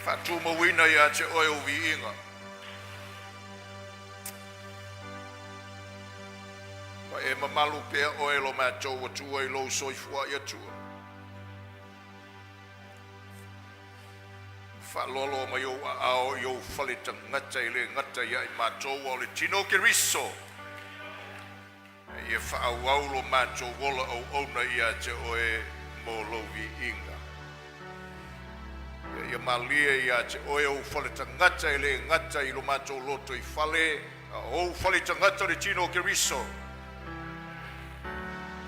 Faatumauina ia te oe ou viiga. Ma e mamalu pea oe lo matou Atua i lou soifua i Atua. Faalolo mai ou aao i ou fale tagata e le gata ia i matou a o le tino o Keriso. A ia faaauau lo matou ola auauna ia te oe mo lou viiga. Ia ia malie ia te oe ou fale tagata e le gata i lo matou loto i fale, a o ou fale tagata le tino o Keriso.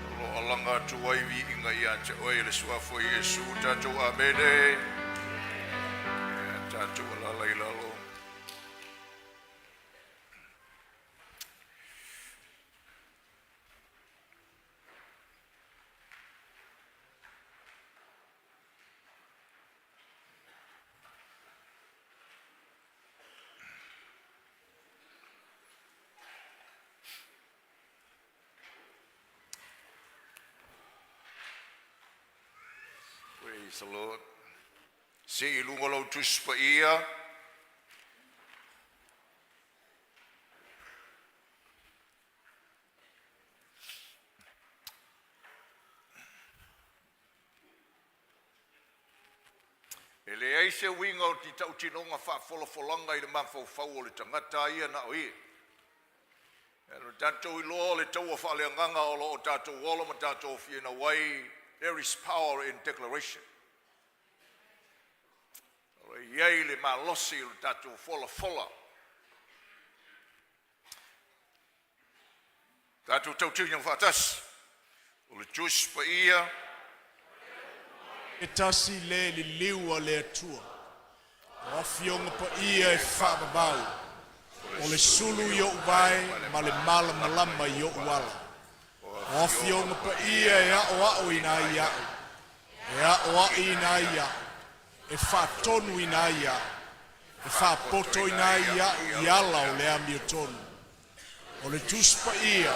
O lo alaga atu ai viiga ia te oe i le suafa o Iesu tatou. Amene. Ia tatou alala i lalo. Praise the Lord. Se i luga lau Tusi Paia. E leai se uiga o ni tautinoga faafolafolaga i le mafaufau o le tagata a ia na o ia. E lo tatou iloa o le taua faaleagaga o lo o tatou ola ma tatou finau ai, there is power in declaration. O lo o i ai le malosi o le tatou folafola. Tatou tautino faatasi, o le Tusi Paia. E tasi le liliu a le Atua, o Afioga Paia e faavavau, o le sulu i o'u vae ma le malamalama i o'u ala. O Afioga Paia e aoaoina ai a'u, e aoaʻiina ai a'u, e faatonuina ai a'u, e faapotoina ai a'u i ala o le amiotonu. O le Tusi Paia,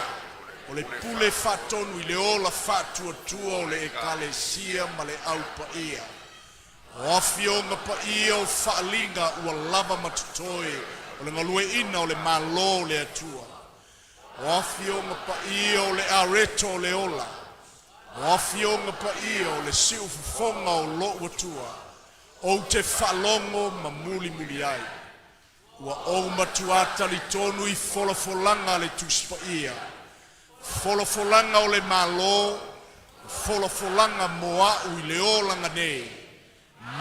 o le pule faatonu i le ola faatuatua o le Ekalesia ma le Au Paia. O Afioga Paia o faaaliga ua lava ma totoe o le galueaiina o le Malo o le Atua. O Afioga Paia o le areto o le ola. O Afioga Paia o le siufofoga o lo'u Atua, ou te faalogo ma mulimuli ai. Ua ou matuā talitonu i folafolaga a le Tusi Paia, folafolaga o le Malo, folafolaga mo a'u i le olaga nei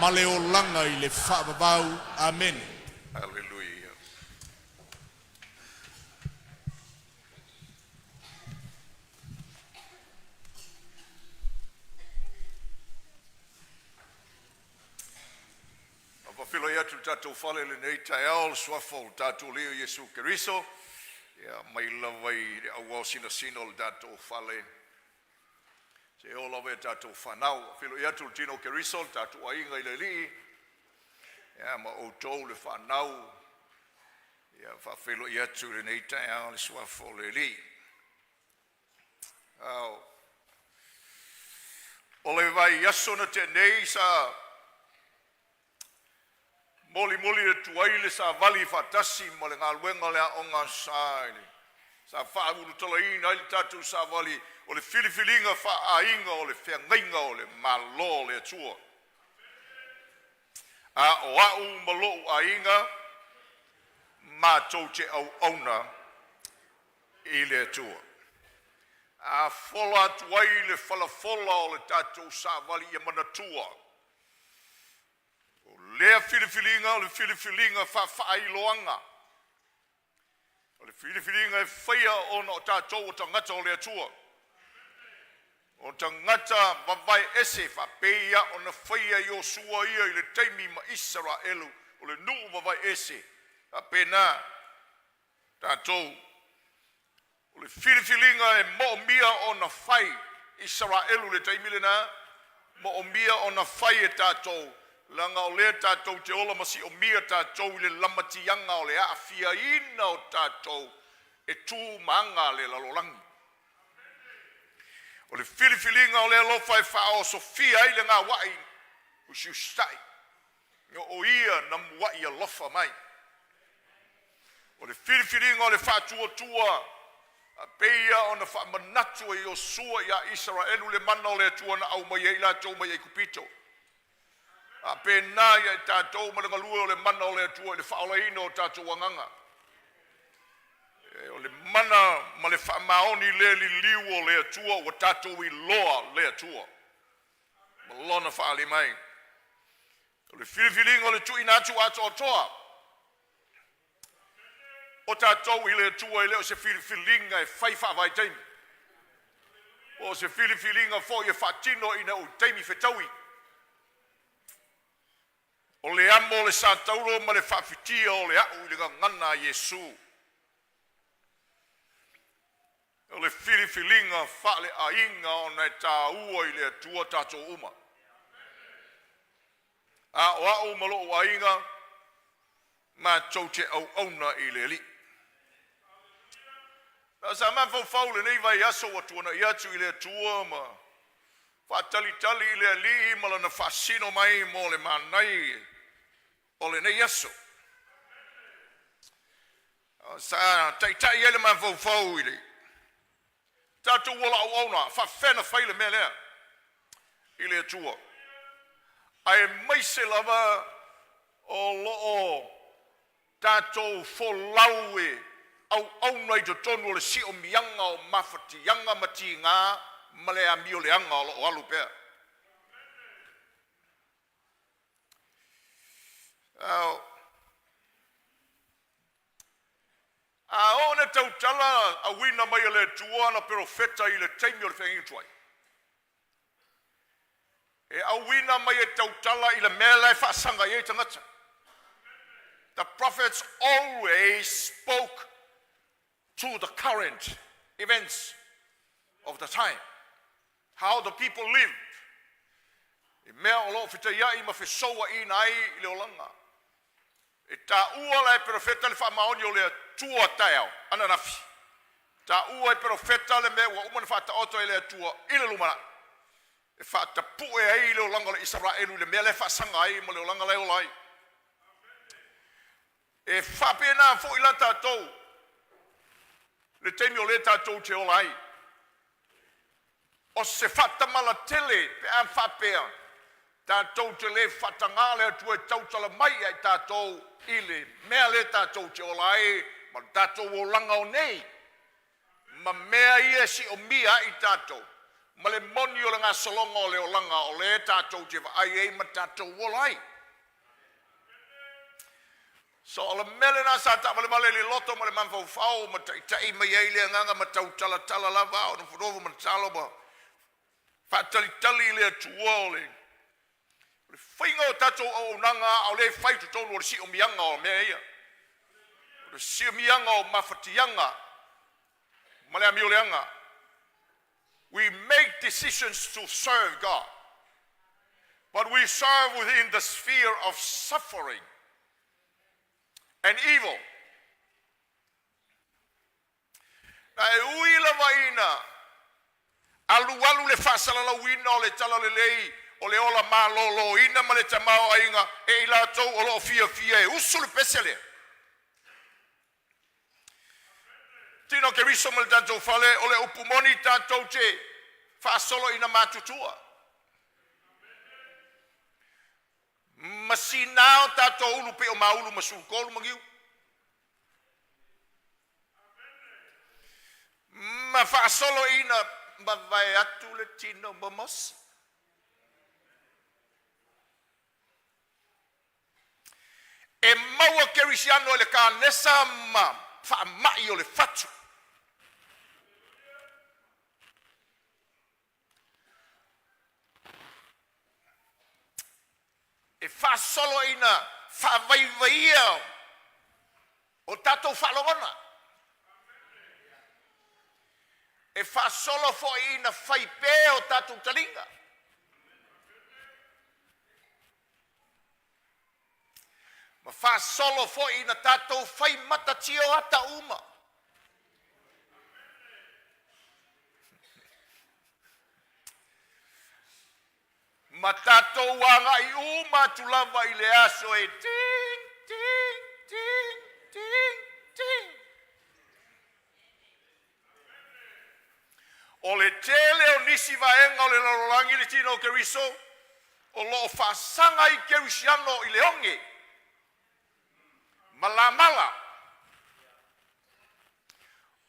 ma le olaga i le faavavau. Amene. Aleluia. A faafeiloai atu le tatou fale i lenei taeao, le suafa o le tatou Alii o Iesu Keriso, ia mai lava i le auao sinasina o le tatou fale, se oo lava i a tatou fanau. Faafeiloai atu le tino o Keriso, le tatou aiga i le Alii, ia ma outou le fanau, ia faafeiloai atu i lenei taeao le suafa o le Alii. Ao. O le vaiaso na tea nei sa molimoli atu ai le savali faatasi ma le galuega o le aoga sa i le sa faaulutalaina ai le tatou savali o le filifiliga faaaiga o le feagaiga o le Malo o le Atua. A o a'u ma lo'u aiga matou te auauna i le Atua. A fola atu ai le falafola o le tatou savali ia manatua, o lea filifiliga o le filifiliga faafaailoaga, o le filifiliga e faia ona o tatou o tagata o le Atua, o tagata vavae ese faapei ona faia Iosua ia i le taimi ma Isaraelu o le nuu vavae ese, faapena tatou. O le filifiliga e moomia ona fai Isaraelu le taimi lena, moomia ona fai e tatou, leaga o lea tatou te ola ma siomia tatou i le lamatiaga o le aafiaina o tatou e tu ma aga a le lalolagi. O le filifiliga o le alofa e faaosofia ai le gauai usiusitai. O ia na muai alofa mai. O le filifiliga o le faatuatua a peia ona faamanatu e Iosua ia Isaraelu le mana o le Atua na aumai ai latou mai Aikupito. A pena ia i tatou ma le galue o le mana o le Atua i le faaolaina o tatou agaga. E o le mana ma le faamaoni le liliu o le Atua ua tatou iloa le Atua ma Lona faaali mai. O le filifiliga o le tuuina atu atoatoa o tatou i le Atua e le o se filifiliga e fai faavaitaimi, po o se filifiliga foi e faatino ina ua taimi fetaui. O le amo o le sa taulo ma le faafitia o le a'u i le gagana a Iesu. O le filifiliga faaleaiga ona e taua i le Atua tatou uma. A o a'u ma lo'u aiga, matou te auauna i le Alii. Sa mafaufau i lenei vaiaso ua tuanai atu i le Atua ma faatalitali i le Alii ma lana faasino mai mo le manaia o lenei aso. Sa taitai ai le mafaufau i le tatou ola auauna, faafefea ona fai le mea lea i le Atua, aemaise lava o lo o tatou folau e auauna i totonu o le siomiaga o mafatiaga ma tiga ma le amio leaga o lo o alu pea. A oo ina tautala auina mai e le Atua ana perofeta i le taimi o le feagaiga tuai, e auina mai e tautala i le mea la e faasaga i ai tagata. The prophets always spoke to the current events of the time, how the people lived. I mea o lo o fetaiai ma fesouaina ai le olaga. E taua la e perofeta le faamaoni o le Atua taeao ananafi, taua e perofeta le mea ua uma ona faataoto e le Atua i le lumanai e faatapue ai le olaga o le Isaraelu i le mea la e faasaga ai ma le olaga la e ola ai. E faapena foi la tatou le taimi o lea tatou te ola ai. O se faatamala tele pe a faapea tatou te le faatagā le Atua e tautala mai ia i tatou i le mea lea tatou te ola ai ma le tatou olaga o nei ma mea ia e siomia ai tatou ma le moni o le gasologa o le olaga o lea tatou te vaai ai ma tatou ola ai. So o le mea lena sa taavalevale i le loto ma le mafaufau ma taitai mai ai le agaga ma tautalatala lava o nofonofo ma tatalo ma faatalitali i le Atua o le faiga o tatou auaunaga a o lea e fai i totonu o le siomiaga o mea ia, o le siomiaga o mafatiaga ma le amioleaga. We make decisions to serve God, but we serve within the sphere of suffering and evil. Na e ui lava ina alualu le faasalalauina o le talalelei o le ola malōlōina ma le tamaoaiga e i latou o lo o fiafia e usu le pese lea. Tino Keriso ma le tatou fale, o le upu moni tatou te faasolo ina matutua. Ma sīnā o tatou ulu pei o maulu ma sulutolu ma niu. Ma faasolo ina mavae atu le tino ma Mose. E maua kerisiano i le kanesa ma faamai o le fatu. E faasolo ina faavaivaia o tatou faalogona. E faasolo foi ina faipē o tatou taliga. Ma faasolo foi ina tatou fai matatioata uma. Ma tatou agai uma atu lava i le aso e ting, ting, ting, ting, ting. O le tele o nisi vaega o le lalolagi le tino o Keriso o lo o faasaga ai kerisiano i le oge ma lamala.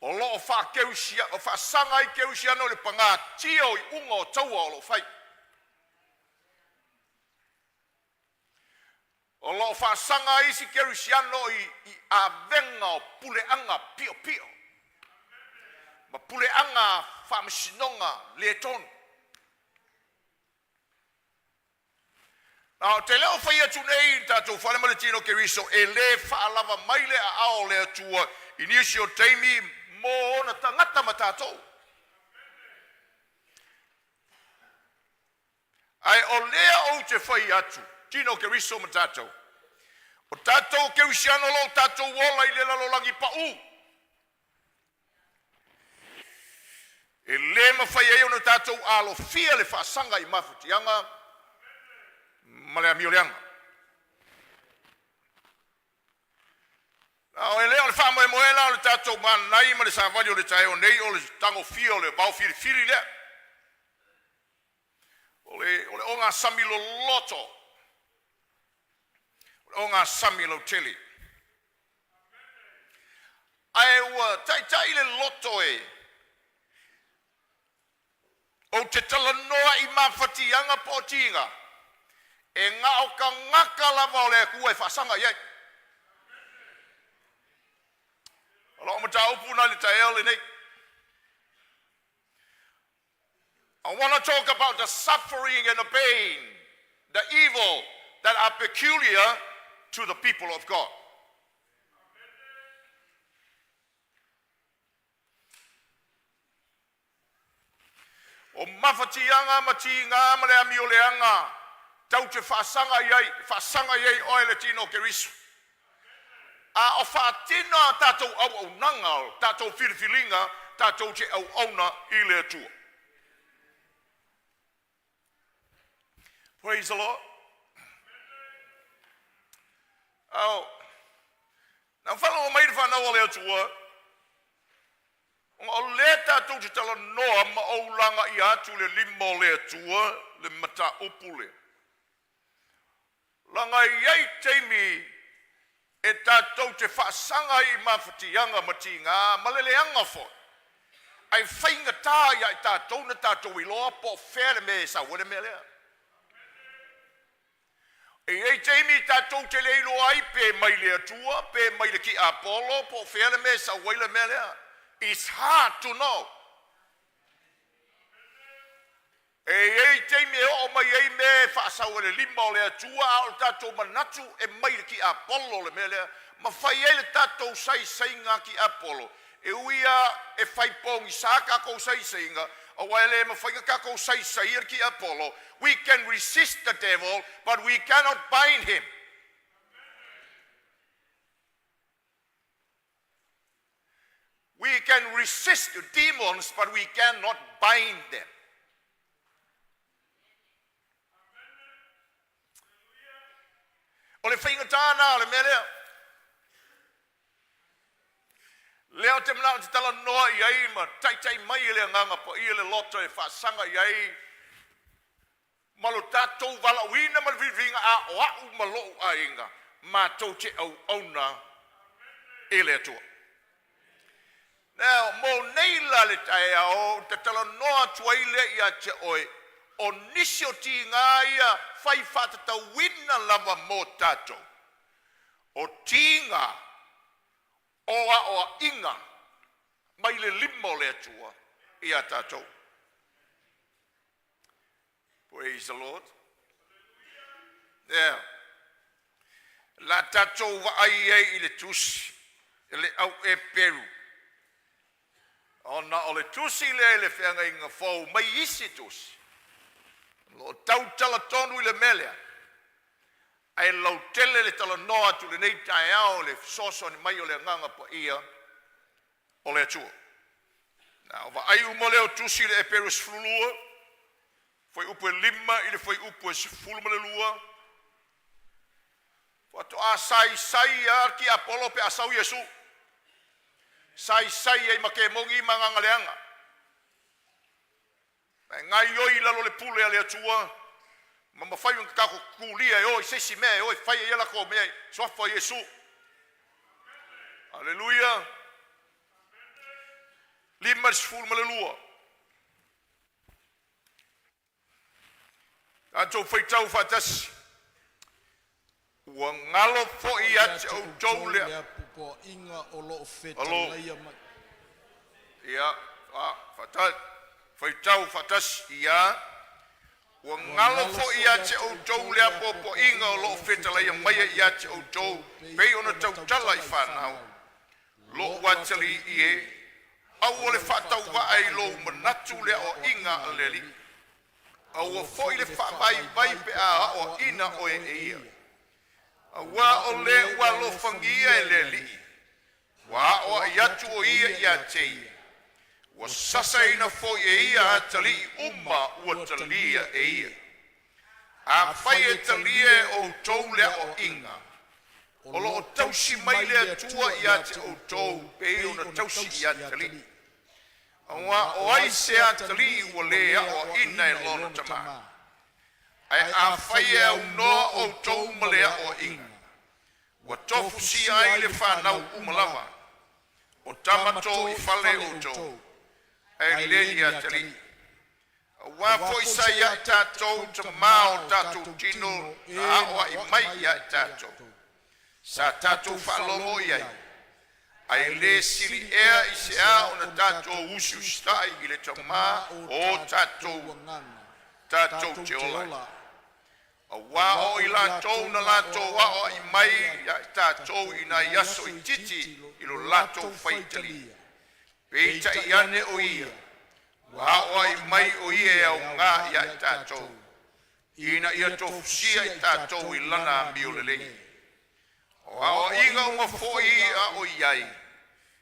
O lo o faasaga ai kerisiano i le pagatia o iuga o taua o lo o fai. O lo o faasaga ai isi kerisiano i avega o puleaga piopio ma puleaga faamasinoga le tonu. A o te le o fai atu nei i le tatou fale ma le tino o Keriso e le faalava mai le aao o le Atua i nisi o taimi mo ona tagata ma tatou. Ae o lea ou te fai atu, tino o Keriso ma tatou, o tatou o kerisiano o lo o tatou ola i le lalolagi pau. E le mafai ai ona tatou alofia le faasaga i mafatiaga ma le amioleaga. A o e le o le faamoemoe la o le tatou manai ma le savali o le taeao nei o le tagofia o le vaofilifili lea, o le ogasami loloto, o le ogasami lautele. Ae ua taitai le loto e ou te talanoa i mafatiaga po o tiga e na o tagata lava o le Atua e faasaga i ai. O lau mataupu la i le taeao lenei. I want to talk about the suffering and the pain, the evil that are peculiar to the people of God. O mafatiaga ma tiga ma le amioleaga tatou te faasaga i ai, faasaga i ai oe le tino o Keriso. A o faatino a tatou auaunaga o tatou filifiliga, tatou te auauna i le Atua. Praise the Lord. Ao, na faalogo mai le fanau a le Atua, o lea tatou te talanoa ma ou lagaia atu le lima o le Atua le mataupu lea. Laga e i ai taimi e tatou te faasaga ai i mafatiaga ma tiga ma le leaga foi, ae faigata ia i tatou na tatou iloa po o fea le mea e sau ai le mea lea. E i ai taimi tatou te le iloa ai pe mai le Atua pe mai le tiapolo po o fea le mea e sau ai le mea lea. It's hard to know. E i ai taimi e oo mai ai mea e faasau e le lima o le Atua, a o le tatou manatu e mai le tiapolo le mea lea, ma fai ai le tatou saisaiga tiapolo. E ui lava e fai pogisa tatou saisaiga, aua e le mafai ona tatou saisaia le tiapolo. We can resist the devil, but we cannot bind him. We can resist demons, but we cannot bind them. O le faigata na o le mea lea. Lea o te manao te talanoa i ai ma taitai mai e le agaga paia le loto e faasaga i ai ma lo tatou valaauina ma le filifiliga a o au ma lou aiga matou te auauna i le Atua. Now, mo nei la le taeao, te talanoa atu ai lea ia te oe, o nisi o tiga ia fai faatatauina lava mo tatou. O tiga o aoaiga mai le lima o le Atua ia tatou. Praise the Lord. Yeah. La tatou vaai ai i le tusi le au Eperu. Ona o le tusi lea i le feagaiga fou mai isi tusi. O lo o tautala tonu i le mea lea. Ae lautele le talanoa atu lenei taeao le fesoasoani mai o le agaga paia o le Atua. Na o vaai uma lea o tusi le Eperu 12, Fuaiupu e 5 i le fuaiupu e 12. Faatoa saisai lava le tiapolo pe a sau Iesu. Saisai ai ma kemoni ma agaga leaga. Ae gaoioi i lalo o le pule a le Atua ma mafai ona tatou tulia e o i se isi mea e o e fai ai a latou mea i suafa o Iesu. Aleluia. 52. Tatou faitau faatasi. Ua galo foi ia te outou le lea popoa'iga o loo alo fetalaia mai. Ia, faatali, faitau faatasi ia. Ua Ua galo galo foi foi ia ia te te outou outou le le apoapoaiga apoapoaiga o o lo o loo fetalaia fetalaia mai mai ia ia te te outou, outou pei pei ona ona tautala tautala i i fanau. fanau. Lo'u Lo'u atalii atalii e, e, aua le aua le faatauvaa faatauvaa i i lou lou manatu manatu le le aoaiga aoaiga a a le le Alii. Alii. Aua Aua foi foi le le faavaivai faavaivai pe pe a a aoaina aoaina oe oe e e ia. ia. Auā Auā o o le le ua ua alofagia alofagia e e le le Alii, Alii, ua ua aoai aoai atu atu o o ia ia ia ia te te ia. ia. Ua Ua sasaina sasaina foi foi e e ia ia atalii atalii uma uma ua ua talia talia e e ia. ia. Afai Afai e e talia talia e e outou outou le le aoaiga, aoaiga, o o lo o loo tausi tausi mai mai le le Atua Atua ia ia te te outou outou pei pei ona ona tausi tausi i i atalii. atalii. Auā Auā o o ai ai se se atalii atalii ua ua lē le aoaina e aoaina e lona lona tamā? tamā? Ae Ae afai afai e e aunoa aunoa outou outou ma ma le le aoaiga, aoaiga, ua ua tofusia tofusia ai ai le le fanau fanau uma uma lava, lava, o o tama tama to i to i fale fale outou, outou, ae ae lē le ni ni atalii. atalii. Auā Auā foi foi sa sa ia ia i tatou tatou tamā tamā o o tatou tatou tino tino na e na aoai aoai mai mai ia ia i i tatou, tatou, sa sa tatou tatou faalogo faalogo i i ai, ai, ae ae lē le sili sili ea ea i i se se a a ona ona tatou tatou usiusitai usiusitai i le i le tamā tamā o o tatou tatou agaga, tatou tatou te te ola ai. ola ai. Auā Auā o i o i latou latou na na latou aoai aoai mai mai ia ia i tatou tatou i i nai nai aso aso itiiti itiiti i lo lo latou latou faitalia. faitalia. Peitai Peitai ane ane o o ia, ia, ua ua aoai aoai mai mai o o ia e ia e augā augā ia ia i i tatou, tatou, ina ina ia ia tofusia tofusia i i tatou tatou i i lana lana amio amio lelei. lelei. O O aoaiga aoaiga uma uma foi foi a a o o i i ai, ai,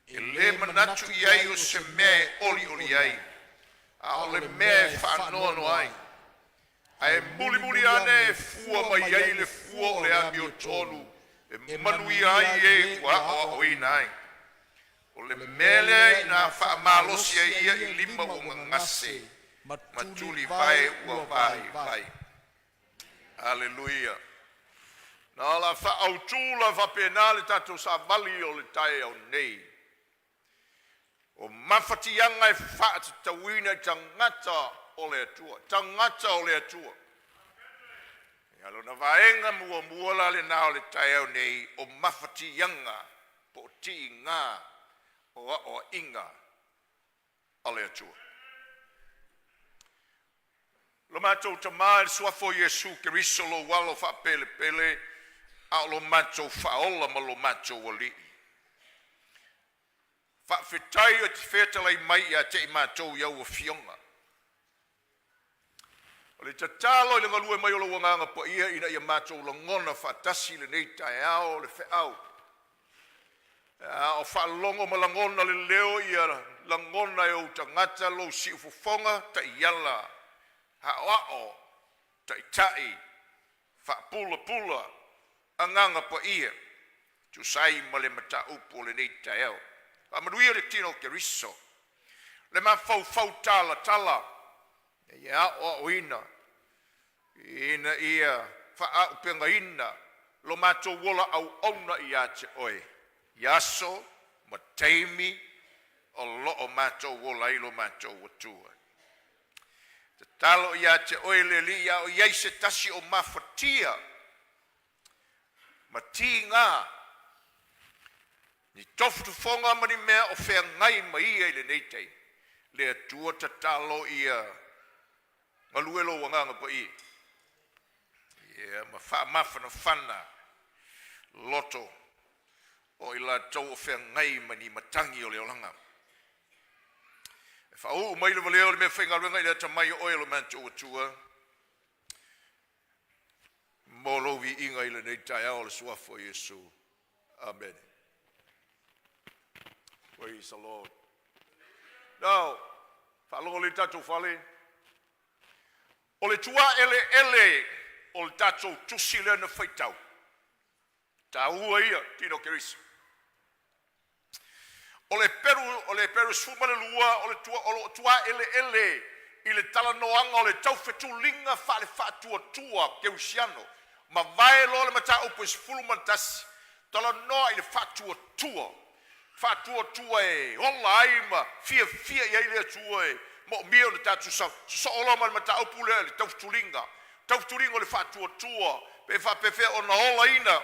e e lē le manatu manatu i i ai ai o o se se mea mea e e olioli olioli ai, ai, a a o o le le mea mea e e faanoanoa faanoanoa ai. ai. Ae Ae mulimuli mulimuli ane ane e e fua fua mai mai ai ai le le fua fua o o le le amiotonu amiotonu, e e manuia manuia ai ai e e ua ua aoaoina aoaoina ai. ai. O le O le mea mea lea lea ina ina faamalosi faamalosi ai ai ia ia i i lima lima ua ua gagase gagase, ma ma tulivae tulivae ua ua vaivai. vaivai. Aleluia. Na o le a faaautu la faapena le tatou savali o le taeao nei. O mafatiaga e faatatauina i tagata o le Atua, tagata o le Atua. Ia lona vaega muamua la lena o le taeao nei, o mafatiaga po o tiga o aoaiga a le Atua. Lo matou Tama i le suafa o Iesu Keriso lou Alo faapelepele a o lo matou Faaola ma lo matou Alii, faafetai oe te fetalai mai ia te i matou i au afioga. O le tatalo i le galue mai o lou Agaga Paia ina ia matou lagona faatasi i lenei taeao le feau, a o faalogo ma lagona le leo, ia lagona e ou tagata lou siufofoga, taiala, aoao, taitai, faapulapula Agaga Paia e tusa ai ma le mataupu o lenei taeao. Faamanuia le tino o Keriso, le mafaufau talatala ina ia aoaoina ina ia faaauupegaina lo matou ola auauna ia te Oe i aso ma taimi o lo o matou ola ai lo matou Atua. Tatalo ia te Oe le Alii a o i ai se tasi o mafatia ma tiga ni tofotofoga ma ni mea o feagai ma ia i lenei taimi, le Atua tatalo ia galue lou Agaga Paia ia ma faamafanafana loto o i latou o feagai ma ni matagi o le olaga. E faauu mai le valea o le meafaigaluega i le atamai o Oe lo matou Atua, mo lou viiga i lenei taeao o le suafa o Iesu. Amene. Praise the Lord. Now, faalogo lelei le tatou fale. O le tuaeleele o le tatou tusi lea na faitau, taua ia tino Keriso. O le Peru, o le Peru 12 o le tua, o lo o tuaeleele i le talanoaga o le taufetuliga faale-faatuatua kerisiano. Mavae loa le mataupu e 11, talanoa i le faatuatua, faatuatua e ola ai ma fiafia i ai le Atua e moomia ona tatou sosoo loa ma le mataupu lea i le taufetuliga, taufetuliga o le faatuatua, pe faapefea ona olaina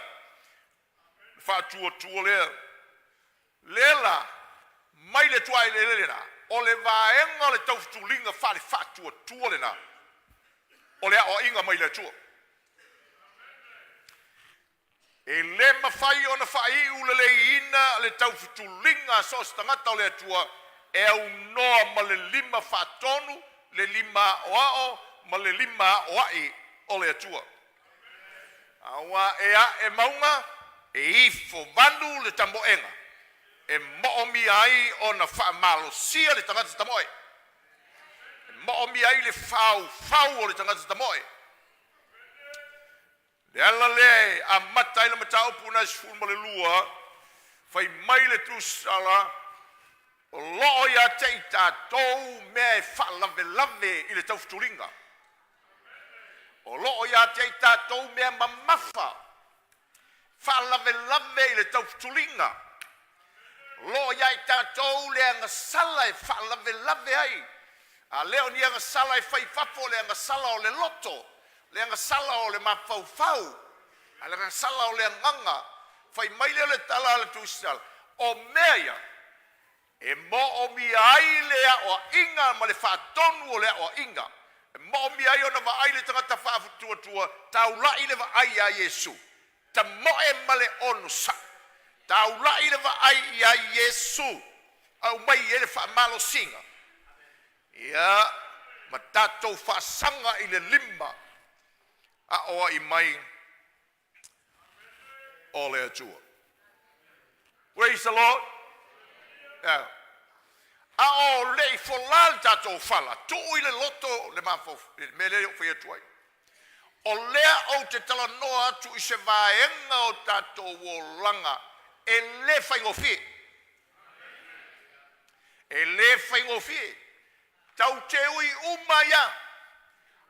le faatuatua lea. Lea la mai le tuaeleele lena, o le vaega o le taufetuliga faale-faatuatua lena, o le aoaiga mai le Atua. E le mafai ona faaiu leleiina le taufetuliga a so o se tagata o le Atua e aunoa ma le lima faatonu, le lima aoao ma le lima aoai o le Atua. Aua e ae mauga e ifo vanu le tamoega e moomia ai ona faamalosia le tagata tamoe, e moomia ai le faufau o le tagata tamoe. Le ala lea e amata ai le mataupu lena e 12, fai mai le tusitala, o loo ia te i tatou mea e faalavelave i le taufutuliga. O loo ia te i tatou mea mamafa faalavelave i le taufutuliga. O lo o ia i tatou le agasala e faalavelave ai, a le o ni agasala e fai i fafo, o le agasala o le loto, le agasala o le mafaufau, a le agasala o le agaga. Fai mai lea o le tala a le Tusitala, o mea ia e moomia ai le aoaiga ma le faatonu o le aoaiga, e moomia ai ona vaai le tagata faatuatua, taulai le vaai ia Iesu, tamoe ma le onosai, taulai le vaai ia Iesu, aumai ai le faamalosiga ia ma tatou faasaga i le lima aoai mai o le Atua. Praise the Lord. Yeah. A o le i folā le tatou fala, tuu i le loto le mafaufau, le mea lea ou fai atu ai. O lea ou te talanoa atu i se vaega o tatou olaga e le faigofie. E le faigofie. Tau te ui uma ia.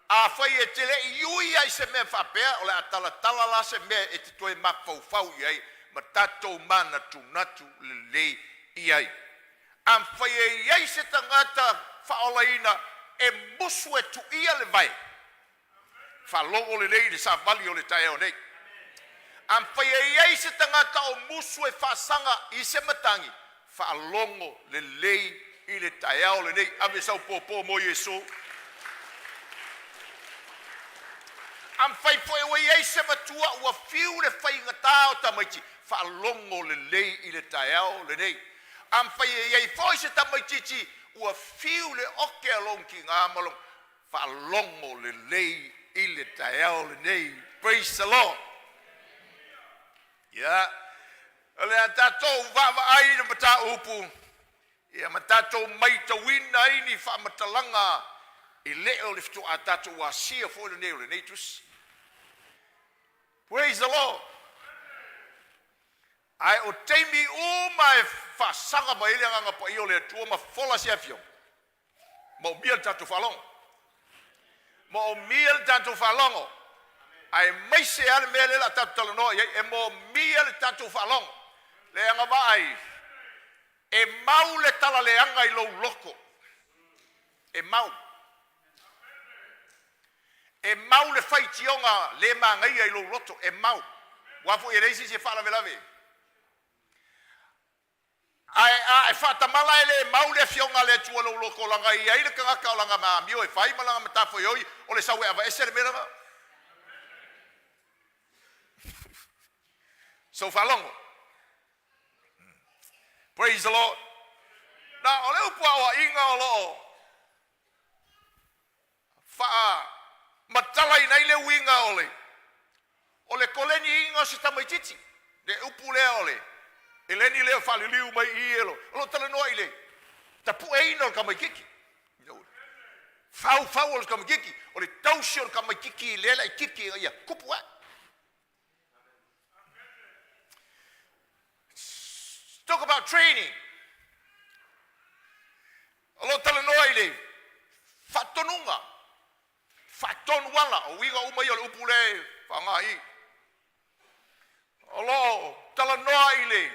Afai e te le i ui lava i se mea faapea, o le a talatala la se mea e te toe mafaufau i ai ma tatou manatunatu lelei i ai. Afai e i ai se tagata faaolaina e musu e tuia le vae, faalogo lelei i le savali o le taeao nei. Afai e i ai se tagata o musu e faasaga i se matagi, faalogo lelei i le taeao lenei. Ave sau pōpō mo Iesu. Afai foi ua i ai se matua ua fiu le faigata o tamaiti, faalogo lelei i le taeao lenei. Afai e i ai foi se tamaitiiti ua fiu le oke a lona tina ma lona faalogo lelei i le taeao lenei. Praise the Lord. Ia, o le a tatou vaavaai i le mataupu ia ma tatou maitauina ai ni faamatalaga e le o le faatoa tatou asia foi lenei o lenei tusi. Praise the Lord. Ae o taimi uma e faasaga mai ai le Agaga Paia o le Atua ma fofola se afioga, moomia le tatou faalogo. Moomia le tatou faalogo. Aemaise lava le mea lea o le a tatou talanoa i ai, e moomia le tatou faalogo. Leaga vaai, e mau le talaleaga i lou loto. E mau. E mau le faitioga le magaia i lou loto, e mau. Aua foi e leai se isi e faalavelave. Ae a e faatamala e le mau le afioga a le Atua i lou loto, leaga e i ai le tagata o lana amio e fai ma lana matafaioi o le sau e aveese le mea lena. Sau faalogo. Praise the Lord. Na o le upu aoaiga o lo o faamatalaina ai le uiga o le o le koleniina o se tamaitiiti. Le upu lea o le eleni lea o faaliliu mai i i, o lo o talanoa i le tapueina o le tamaitiiti. Faufau o le tamaititi, o le tausi o le tamaititi i lea laititi ina ia tupu ae. Talk about training. O lo o talanoa i le faatonuga, faatonu ala, o uiga uma ia o le upu lea e faaaoga i i. O lo o talanoa i le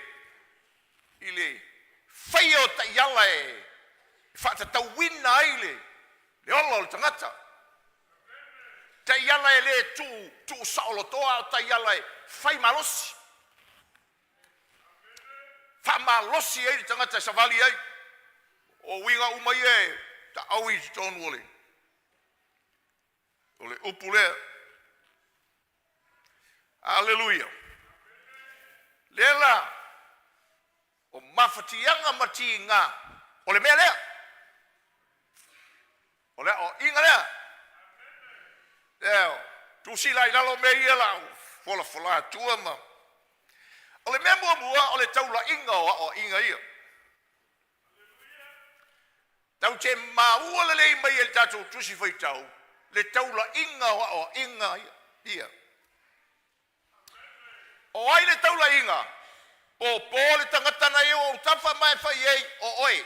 i le faia o taiala e faatatauina ai le ola o le tagata. Taiala e le tuu tuusaolotoa, a o taiala e fai malosi, faamalosi ai le tagata e savali ai. O uiga uma ia e taaui i totonu o le upu lea. Aleluia! Lea la o mafatiaga ma tiga o le mea lea, o le aoaiga lea. Ioe, tuusila i lalo mea ia o le a ou folafola atua ma. O le mea muamua o le taulaiga o aoaiga ia. Tatou te maua lelei mai e le tatou Tusi Faitau le taulaiga o aoaiga ia. O ai le taulaiga? Popo le tagata na i ou autafa ma e fai i ai, o oe.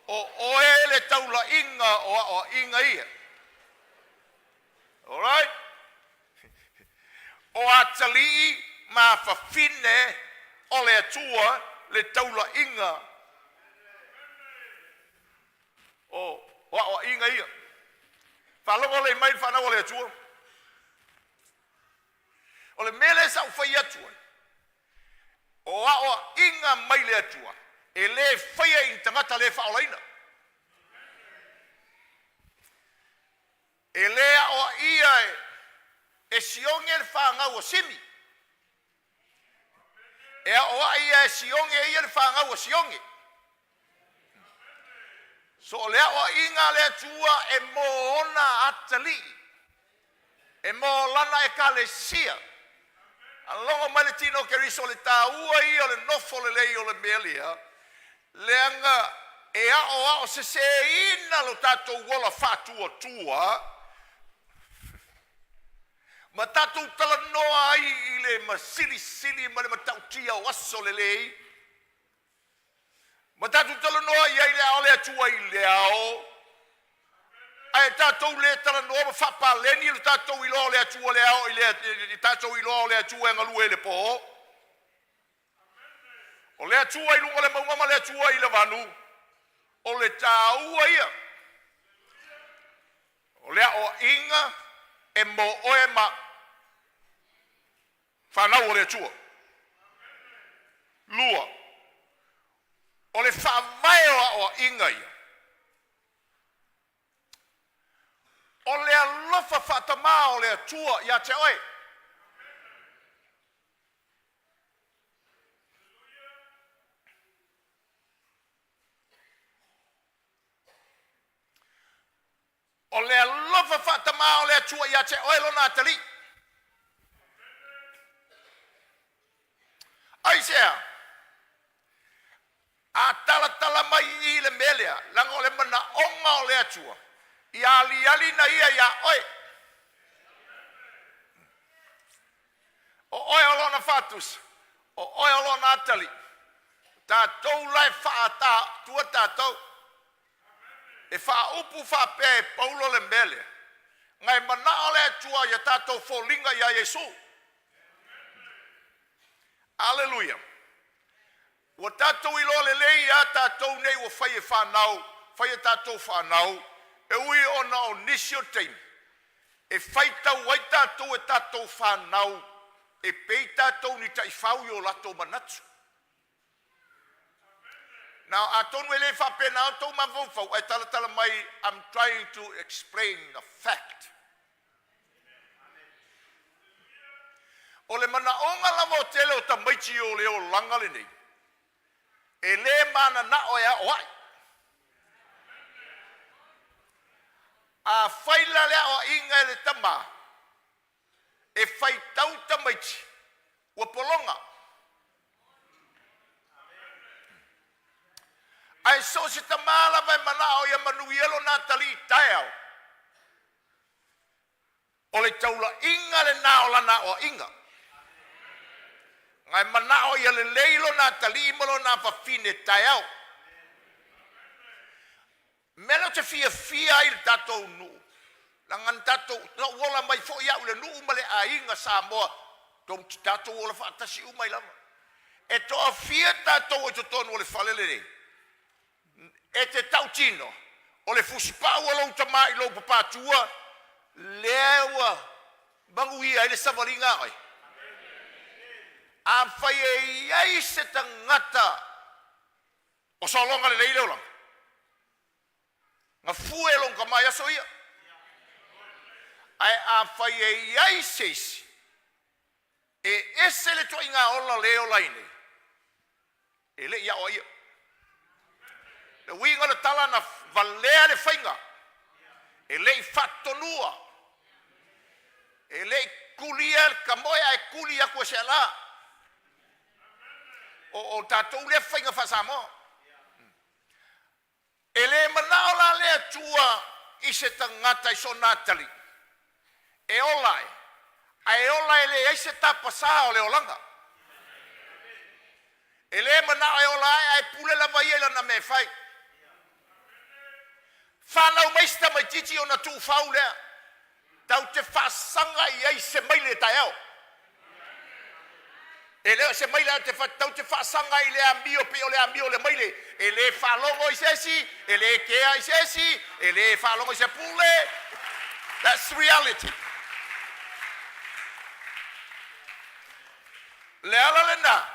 O oe le taulaiga o aoaiga ia. Alright? O atalii ma afafine o le Atua le taulaiga o aoaiga ia. Faalogo lelei mai le fanau a le Atua. O le mea lea sa ou fai atu ai, o aoaiga mai le Atua e le faia i ni tagata le faaolaina. E le aoaia e Sioge le fanau a Simi, e aoai e Sioge ia le fanau a Sioge. So o le aoaiga a le Atua e mo ona atalii, e mo lana ekalesia. Alogo mai le tino o Keriso, o le tāua ia o le nofo lelei o le mea lea, leaga e aoao seseina lo tatou ola faatuatua ma tatou talanoa ai i le masilisili ma le matautia o aso lelei, ma tatou talanoa i ai le ao le Atua i le ao, ae tatou le talanoa ma faapaleni lo tatou iloa o le Atua le ao i le tatou iloa o le Atua e galue i le po. O le Atua i luga o le mauga ma le Atua i le vanu, o le tāua ia o le aoaiga e mo oe ma fanau a le Atua. Lua, o le faavae o aoaiga ia, o le alofa faatamā o le Atua ia te oe. O le alofa faatamā o le Atua ia te oe lona atalii. Aisea? A talatala mai i i le mea lea, leaga o le manaoga o le Atua, ia aliali na ia iā oe. O oe o lona fatusa, o oe o lona atalii, tatou la e faaatatua tatou. E faaupu faapea e Paulo le mea lea, na e manao le Atua ia tatou foliga iā Iesu. Aleluia! Ua tatou iloa lelei a tatou nei ua fai e fanau, fai e tatou fanau, e ui ona o nisi o taimi e faitau ai tatou e tatou fanau e pei tatou ni taifau i o latou manatu. Now, atonu e le faapena o tou mafaufau, ae talatala mai, I'm trying to explain the fact. O le manaoga lava o tele o tamaiti o le olaga lenei, e le mananao e aoai. A fai la le aoaiga e le tamā, e faitau tamaiti ua pologa. Ae so o se tamā lava e manao ia manuia lona atalii taeao, o le taulaiga lena o lana aoaiga. Na e manao ia lelei lona atalii ma lona afafine taeao. O le mea lea ou te fiafia ai i le tatou nuu, leaga na tatou, na ou ola mai foi au i le nuu ma le aiga Samoa tou te tatou ola faatasi uma ai lava. E toafia tatou i totonu o le fale lenei? E te tautino o le fusipau a lou tama i lou papatua lea ua manuia ai le savaliga a oe. Afai e i ai se tagata o sologa lelei le olaga, gafue lona tama i aso ia. Ae afai e i ai se isi e ese le ituaiga ola lea e ola ai nei, e le i aoaia. Le uiga o le tala na valea le faiga, e le i faatonuina, e le i tulia le tamoe ae tuli atu e se ala. O tatou lea faiga faa-Samoa. E le manao la le Atua i se tagata i sona atalii e ola ae, ae ola e leai se tapasā o le olaga. E le manao e ola ae ae pule lava ia i lana mea e fai. Fanau mai si tamaitiiti ona tuufau lea, tatou te faasaga i ai i se maile taeao. E le o se maile ae tatou te faasaga i le amio pei o le amio o le maile. E le faalogo i se isi, e le kea i se isi, e le faalogo i se pule. That's reality. Le ala lena,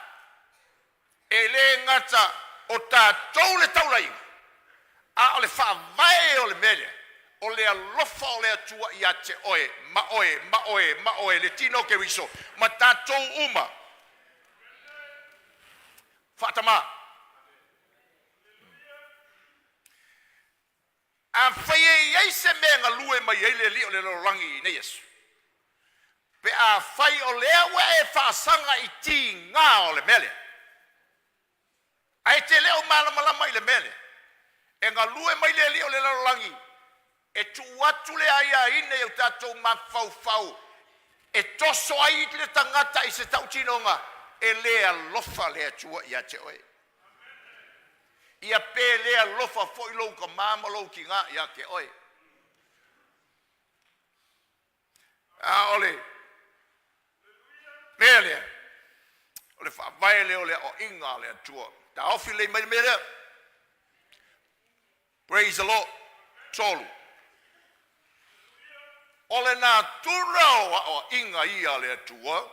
e le gata o tatou le taulaiga, a o le faavae o le mea lea, o le alofa o le Atua ia te oe, ma oe, ma oe, ma oe, le tino o Keriso, ma tatou uma. Faatama. Afai e i ai se mea e galue mai ai le alii o le lalolagi i nei aso, pe afai o lea ua e faasaga i tiga o le mea lea, ae te le o malamalama i le mea lea, e galue mai le alii o le lalolagi e tuu atu le aiaina i o tatou mafaufau e toso ai le tagata i se tautinoga e le alofa le Atua ia te oe. Ia pe le alofa foi lou tama ma lou tina ia te oe. A o le mea lea, o le faavae lea o le aoaiga a le Atua. Taofi lelei mai le mea lea. Praise the Lord. Tolu. O le natura o aoaiga ia a le Atua.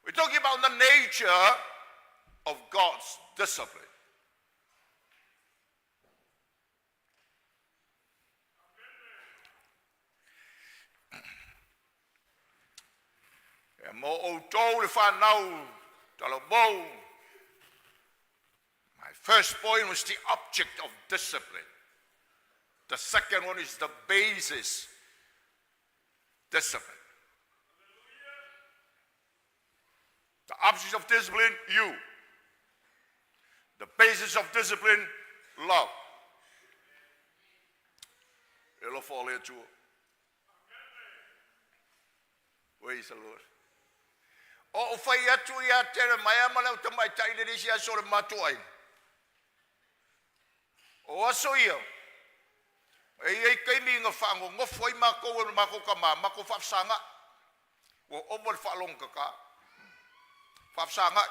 We're talking about the nature of God's discipline. E mo outou le whanau talavou. My first point was the object of discipline. The second one is the basis discipline. The object of discipline, you. The basis of discipline, love. E alofa o le Atua. Praise the Lord. O ou fai atu ia Jeremaia ma le au tamaitai le isi aso o le matou aiga. O aso ia, e i ai taimi na faanonofo ai matou e le matou tama, matou faafesagai. Ua ova le faalogotata. Faafesagai.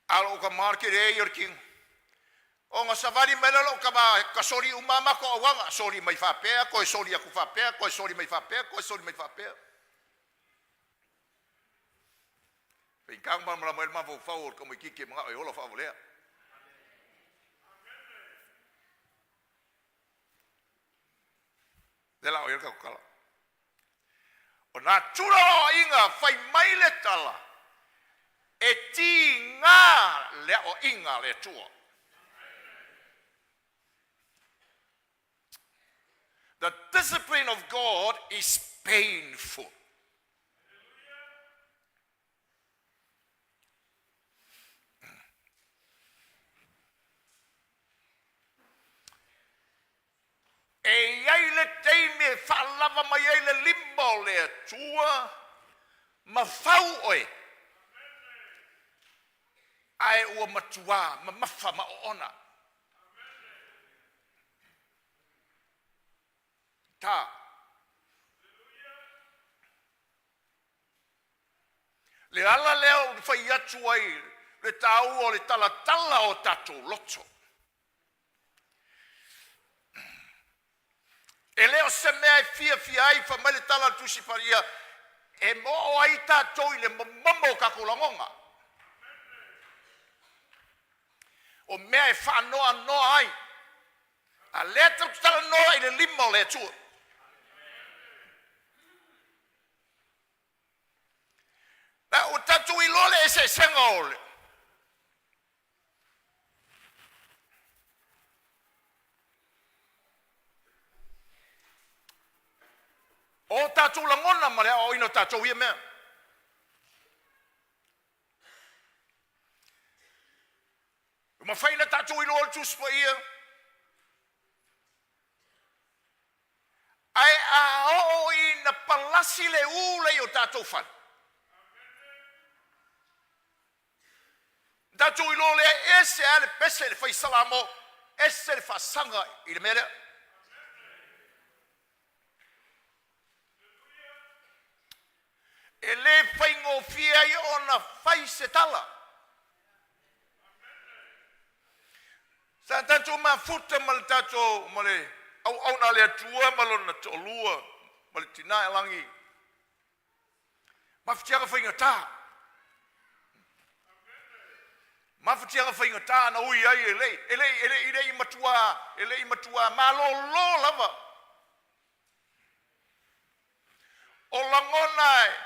A o lou tama o le tele ia o le tino. Ona savali mai lea o lou tama e tasoli uma lava matou auala, soli mai faapea, toe soli atu faapea, toe soli mai faapea, toe soli mai faapea. Faigata ona malamalama ai le mafaufau o le tamaitiiti e manao e ola faavalea. Lea la o i ai le tatou tala. O natura o aoaiga fai mai le tala, e tiga le aoaiga a le Atua. The discipline of God is painful. Atua ma fau oe, ae ua matuā mamafa ma oona. Ta. Le ala lea ou te fai atu ai le taua o le talatala o tatou loto. E le o se mea e fiafia ai, fai mai le tala a le Tusi Paia, e oo ai tatou i le momomo o tatou lagona. O mea e faanoanoa ai, a lea tatou te talanoa i le lima o le Atua. La ua tatou iloa le eseesega o le o tatou lagona ma le aoaoina o tatou i ia mea. Ua mafai ona tatou iloa le Tusi Paia, ae a oo ina palasi le u lea i o tatou fale, ona tatou iloa lea e ese lava le pese i le fai Salamo, ese le faasaga i le mea lea. E le faigofie ai ona fai se tala. Sa tatou mafuta ma le tatou ma le auauna a le Atua ma lona toalua ma le tina ia Lagi, mafatiaga faigata, mafatiaga faigata na ui ai e le i e le i e le i le i matua e le i matua malolo lava. O lagona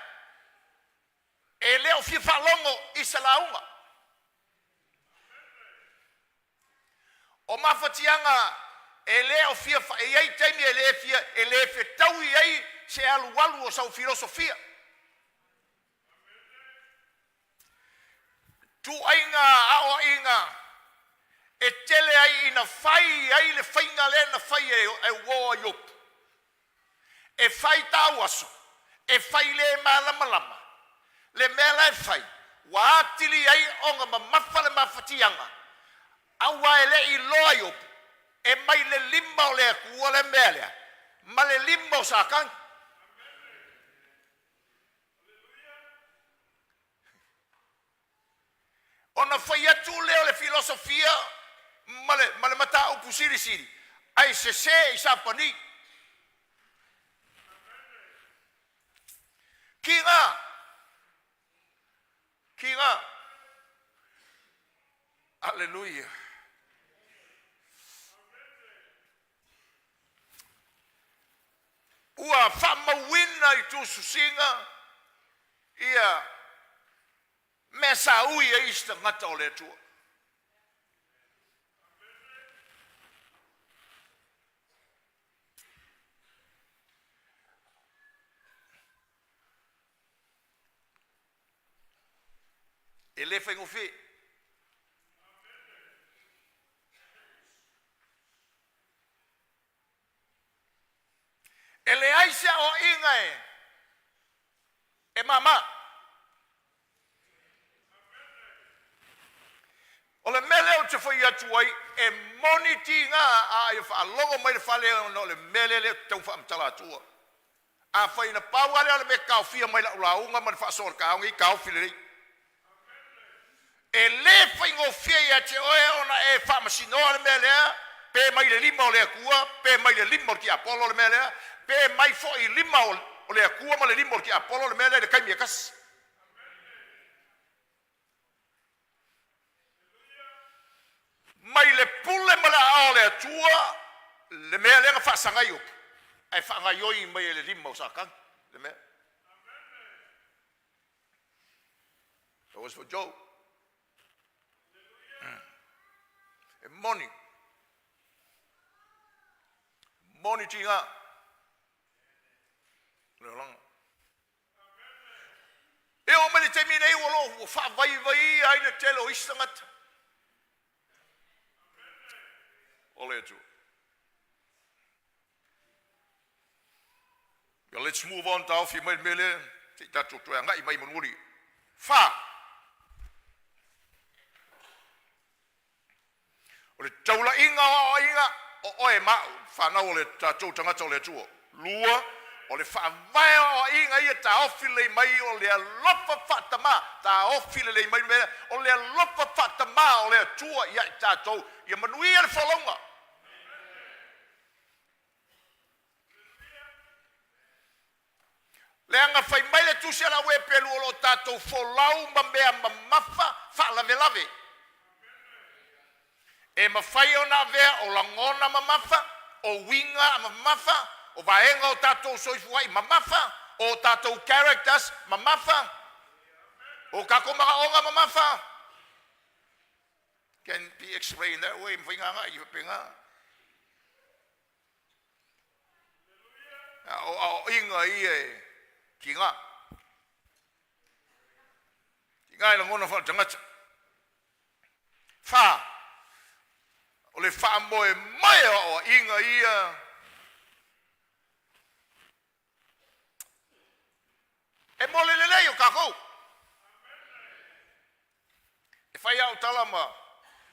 e le o fia faalogo i se lauga. O mafatiaga e le o fia e i ai taimi e le fia e le fetaui ai se alualu o sau filosofia. Ituaiga aoaiga e tele ai ina fai ai le faiga lea na fai e uo a Iopu, e fai tauaso, e fai le malamalama le mea la e fai, ua atili ai ona mamafa le mafatiaga, aua e le i iloa Iopu e mai le lima o le Atua le mea lea ma le lima o Satani. Ona fai atu lea o le filosofia ma le, ma le mataupu silisili, ae sese i Sapani. Kiga, kiga, aleluia. Ua faamauina i tusitusiga ia mea sa ui ai isi tagata o le Atua. E le faigofie. E leai se aoaiga e mama. O le mea lea ou te fai atu ai, e moni tiga a ia faalogo mai le fale ona o le mea lea lea ou te tau faamatala atua. Afai na pau lava lea o le mea e taofia mai lau lauga ma le faasoa o le taeao lenei, taofi lelei. E le faigofie ia te oe ona e faamasinoa le mea lea, pe mai le lima o le Atua, pe mai le lima o le tiapolo le mea lea, pe mai foi i lima o le Atua ma le lima o le tiapolo le mea lea i le taimi e tasi. Mai le pule ma le aao o le Atua le mea lea na faasaga ai Iopu, ae faagaioi mai e le lima o Satani le mea. That was for Job. E moni, moni tiga le olaga. E oo mai le taimi nei ua lo ua faavaivaia ai le tele o isi tagata o le Atua. Ia, let's move on, taofi mai le mea lea, se i tatou toe agai mai mulimuli. Fa. O le taulaiga o aoaiga o oe ma au, fanau o le tatou tagata o le Atua. Lua, o le faavae o aoaiga ia taofi lelei mai o le alofa faatamā, taofi lelei mai le mea, o le alofa faatamā o le Atua ia i tatou, ia manuia le folauga. Leaga fai mai le tusi a le au Eperu o lo o tatou folau ma mea mamafa faalavelave. E mafai ona avea o lagona mamafa, o uiga mamafa, o vaega o tatou soifua'i mamafa, o tatou characters mamafa, o tatou manaoga mamafa. Can be explained that way, mafai ona agai faapena. A o aoaiga ia e tiga. Tiga e lagona faaletagata. Fa, o le faamoemoe o aoaiga ia e mo le lelei o tatou. E fai au tala ma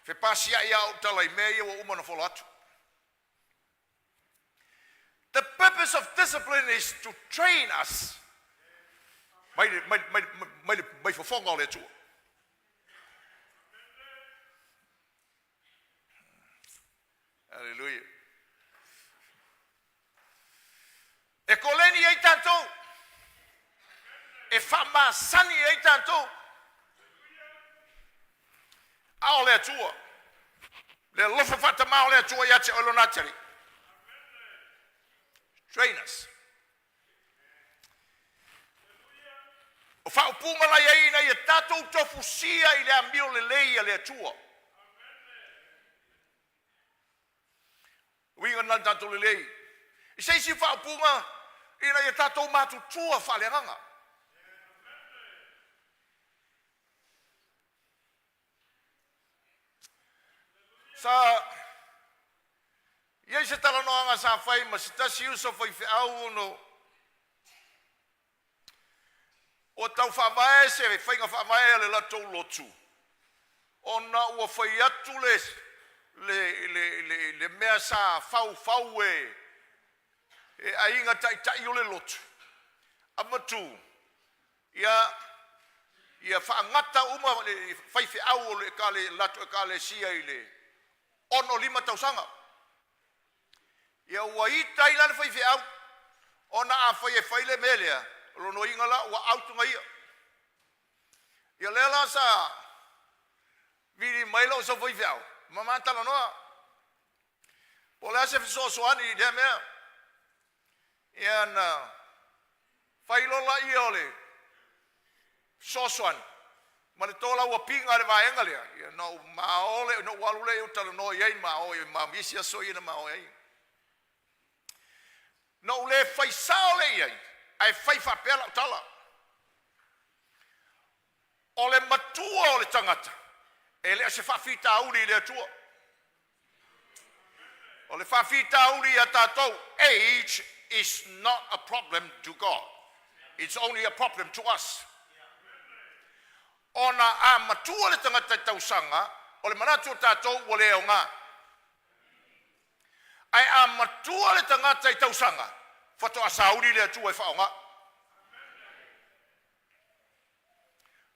fepasiai au tala i mea ia ua uma ona fola atu. The purpose of discipline is to train us. Mai mai mai mai mai fofoga o le Atua. Hallelujah. E koleni ai tatou, e faamasani ai tatou, a o le Atua, le alofa faatamā o le Atua ia te oe lona atalii. Train us. O faaupuga la iai ina ia tatou tofusia i le amio lelei a le Atua. Uiga na tatou lelei. I se isi faaupuga, ina ia tatou matutua faaleagaga. Sa i ai se talanoaga sa fai ma se tasi uso faifeau ono ua tau faavae se faiga faavae a le latou lotu, ona ua fai atu le le le le, le mea sa faufau e aiga taitai o le lotu, avatu ia ia faagata uma le faifeau o le latou ekalesia i le 65 tausaga. Ia ua ita ai la le faifeau, ona afai e fai le mea lea, o lona uiga la ua out ia. Ia lea la sa vili mai lou sau faifeau, ma ma talanoa. Po o le a se fesoasoani i lea mea. Ia na fai loa ia o le fesoasoani ma le tolauapiga a le vaega lea, ia na ou maole, na ou alu lea ou talanoa i ai ma o ma isi aso ia na ma o ai. Na ou le fai sao le i ai, ae fai faapea lau tala. O le matua o le tagata, e le o se faafitauli i le Atua. O le faafitauli ia tatou, age is not a problem to God. It's only a problem to us. Ona a matua le tagata i tausaga, o le manatu o tatou ua le aoga. Ae a matua le tagata i tausaga, faatoa sauni le Atua e faaaoga.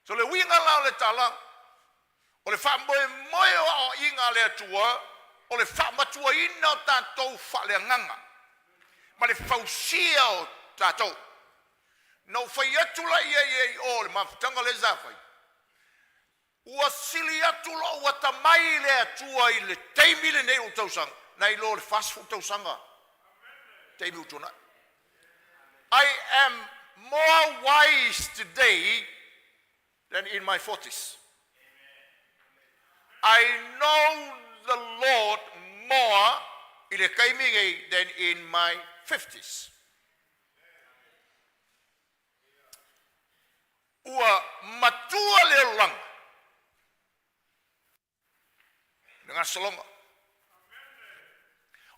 So le uiga la o le tala, o le faamoemoe o aoaiga a le Atua, o le faamatuaina o tatou faaleagaga ma le fausia o tatou. Na ou fai atu la ia i o le mafutaga lea sa fai, ua sili atu lou atamai i le Atua i le taimi lenei o tausaga, nai lo le 40 tausaga taimi ua tuanai. I am more wise today than in my 40s. I know the Lord more i le taimi nei than in my 50s. Ua matua le olaga le gasologa.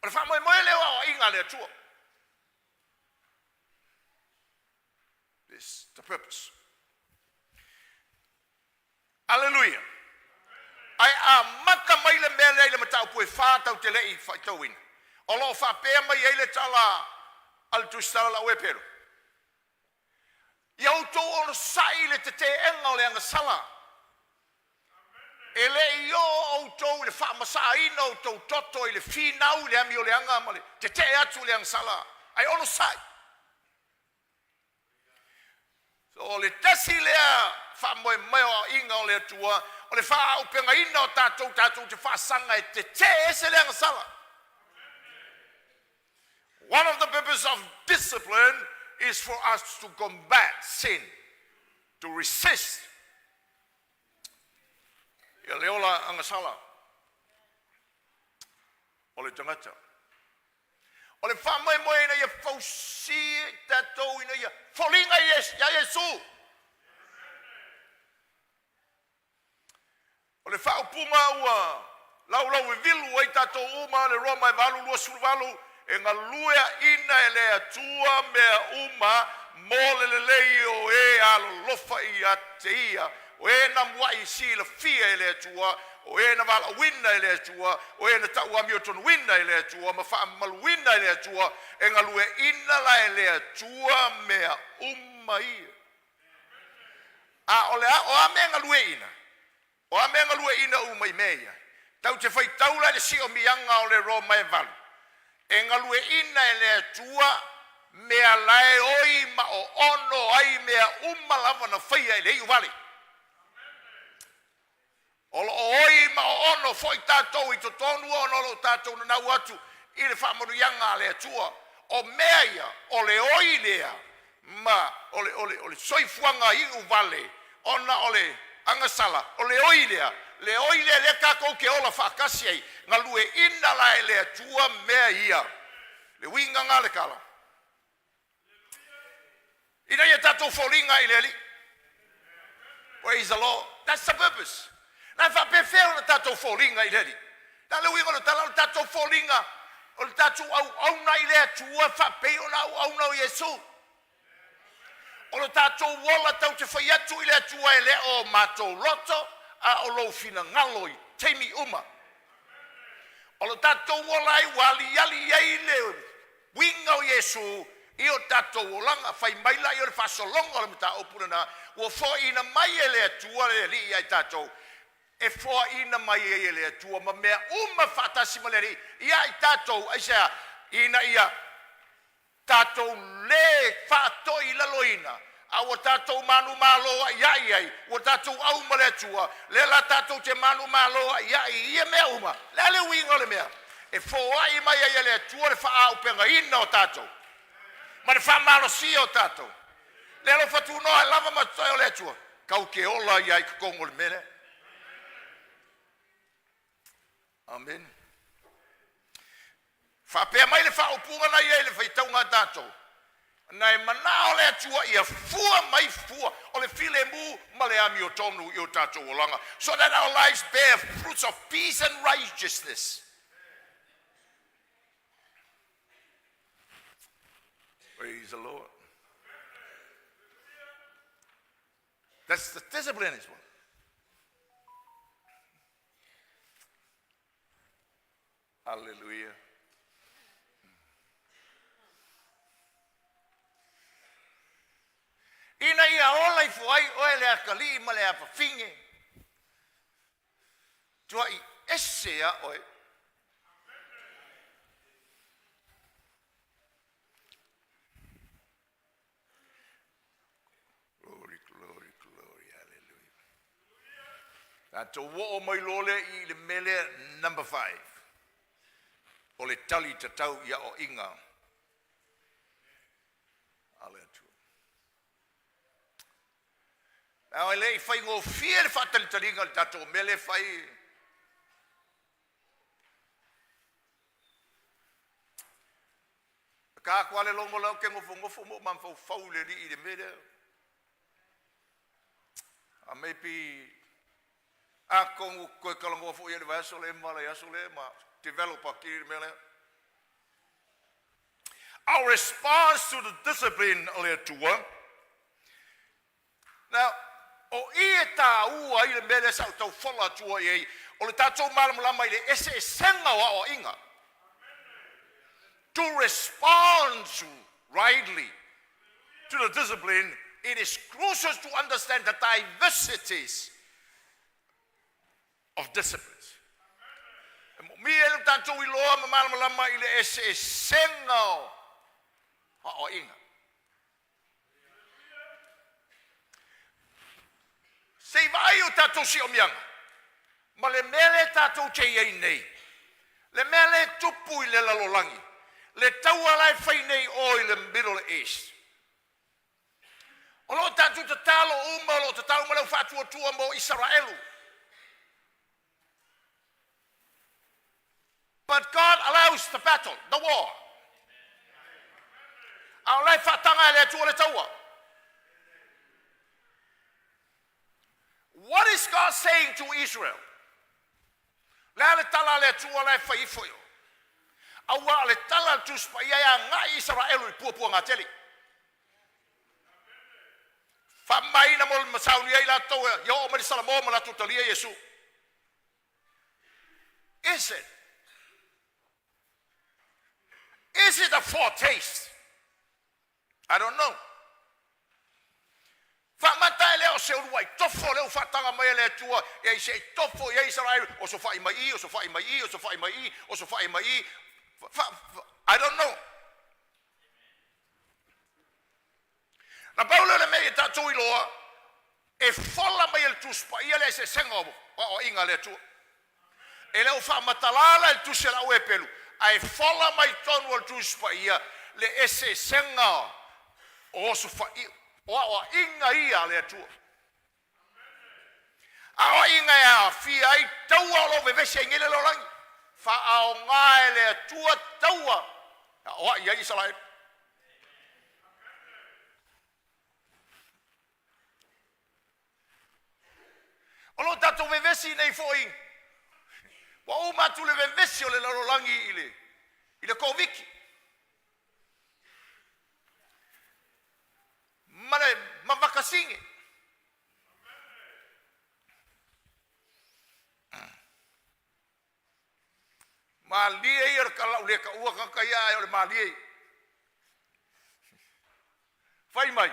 O le faamoemoe lea o aoaiga a le Atua. This the purpose. Aleluia! Ae amata mai le mea lea i le mataupu e fa tatou te le i faitauina, o lo o faapea mai ai le tala a le Tusitala a le Au Eperu, Ia outou onosai i le teteega o le agasala, e le i oo outou i le faamasaaina o outou toto i le finau i le amioleaga ma le tetee atu i le agasala, ae onosai. So, o le tasi lea faamoemoeoaiga o le Atua, o le faaaupegaina o tatou tatou te faasaga e tetee ese le agasala. One of the purpose of discipline is for us to combat sin, to resist ia le ola agasala o le tagata. O le faamoemoe ina ia fausia i tatou ina ia foliga ia Iesu. O le faaupuga ua laulauvivilu ai tatou uma le Roma e 8:28, e galueaina e le Atua mea uma mo le lelei o e alolofa ia te ia, o e na muai silafia e le Atua, o e na valaauina e le Atua, o e na tauamiotonuina e le Atua ma faamamaluina e le Atua, e galueaina la e le Atua mea uma ia. A o le a, o a mea e galueaina? O a mea e galueaina uma i mea ia? Tatou te faitau la i le siomiaga o le Roma e 8, e galueaina e le Atua mea la e oi ma oono ai mea uma lava na faia e le iuvale. O lo o oi ma oono foi tatou i totonu ona o lo o tatou nanau atu i le faamanuiaga a le Atua. O mea ia, o le oi lea ma o le, o le, o le soifuaga iuvale ona o le agasala, o le oi lea, le oi lea lea tatou te ola faatasi ai, galueaina la e le Atua mea ia. Le uiga na le tala. Ina ia tatou foliga i le Alii. Praise the Lord. That's the purpose. Na faapefea ona tatou foliga i le Alii? Na le uiga o le tala, o le tatou foliga, o le tatou auauna i le Atua faapei ona auauna o Iesu. O le tatou ola tatou te fai atu i le Atua e le o matou loto, a o lou finagalo i taimi uma. O le tatou ola ai ua aliali ai le uiga o Iesu i o tatou olaga. Fai mai la i o le faasologa o le mataupu lena, ua foaina mai e le Atua le Alii ia i tatou, e foaina mai ai e le Atua ma mea uma faatasi ma le Alii ia i tatou, aisea? Ina ia tatou lē faatoilaloina, a ua tatou manumalo a'ia'i ai, ua tatou au ma le Atua, lea la tatou te manumalo a'ia'i i ia mea uma. Le a le uiga o le mea? E foa'i mai ai e le Atua le faaaupegaina o tatou ma le faamalosia o tatou. Le alofa tunoa e lava ma totoe o le Atua, tatou te ola ai i totonu o le mea lea. Amene. Faapea mai le faaupuga na i ai le faitauga a tatou, na e manao le Atua ia fua mai fua o le filemu ma le amiotonu i o tatou olaga, so that our lives bear fruits of peace and righteousness. Praise the Lord. That's the discipline as well. Hallelujah. Ina ia ola ifo ai oe le atalii ma le afafine, tuai ese a oe. Glory, glory, glory, hallelujah. Tatou oo mai loa lea i le mea lea number 5. O le tali tatau i aoaiga a le Atua. Ae le i faigofie le faatalitaliga o le tatou mea lea e fai. Ka atu lava le logo la ou te nofonofo ma ou mafaufau i le alii i le mea lea. A maybe atonu toe talanoa foi i ai le vaiaso lea ma le aso lea ma develop atili le mea lea. Our response to the discipline o le Atua. O i e tāua ai le mea lea sa ou tau fola atua i ai, o le tatou malamalama i le eseesega o aoaiga. To respond rightly to the discipline, it is crucial to understand the diversities of disciplines. E moomia ai lo tatou iloa ma malamalama i le eseesega o aoaiga. Se i vaai o tatou siomiaga ma le mea lea tatou te i ai nei, le mea lea e tupu i le lalolagi, le taua la e fai nei o i le Middle East. O lo o tatou tatalo uma, o lo o tatalo uma le au faatuatua mo Isaraelu. But God allows the battle, the war. A o la e faataga e le Atua le taua. What is God saying to Israel? Le a le tala a le Atua la e fai ifo i o? Auā o le tala a le Tusi Paia e agai Isaraelu i puapuaga tele. Faamamaina mo le masauni ai latou ia oo mai le Salamo ma latou talia Iesu. Is it? Is it a foretaste? I don't know. Faamata e le o se uluai tofo lea ua faataga mai e le Atua e se i tofo i ai Isaraelu, o so fa'i mai i, o so fa'i mai i, o so fa'i mai i, o so fa'i mai i. I don't know. Na pau lea o le mea ia tatou iloa, e fola mai e le Tusi Paia le eseesega o aoaiga a le Atua. E le o faamatala la i le Tusi a le Au Hepelu, ae fola mai tonu o le Tusi Paia le eseesega o osofai o aoaiga ia a le Atua. Aoaiga e aafia ai taua o lo o vevesi ai nei le lalolagi. Faaaoga e le Atua taua e aoai ai Isaraelu. O lo o tatou vevesi nei foi, ua uma atu le vevesi o le lalolagi i le Koviti ma le ma vakasine. Malie ia le kalau le taua tagata ia ae o le malie ia. Fai mai.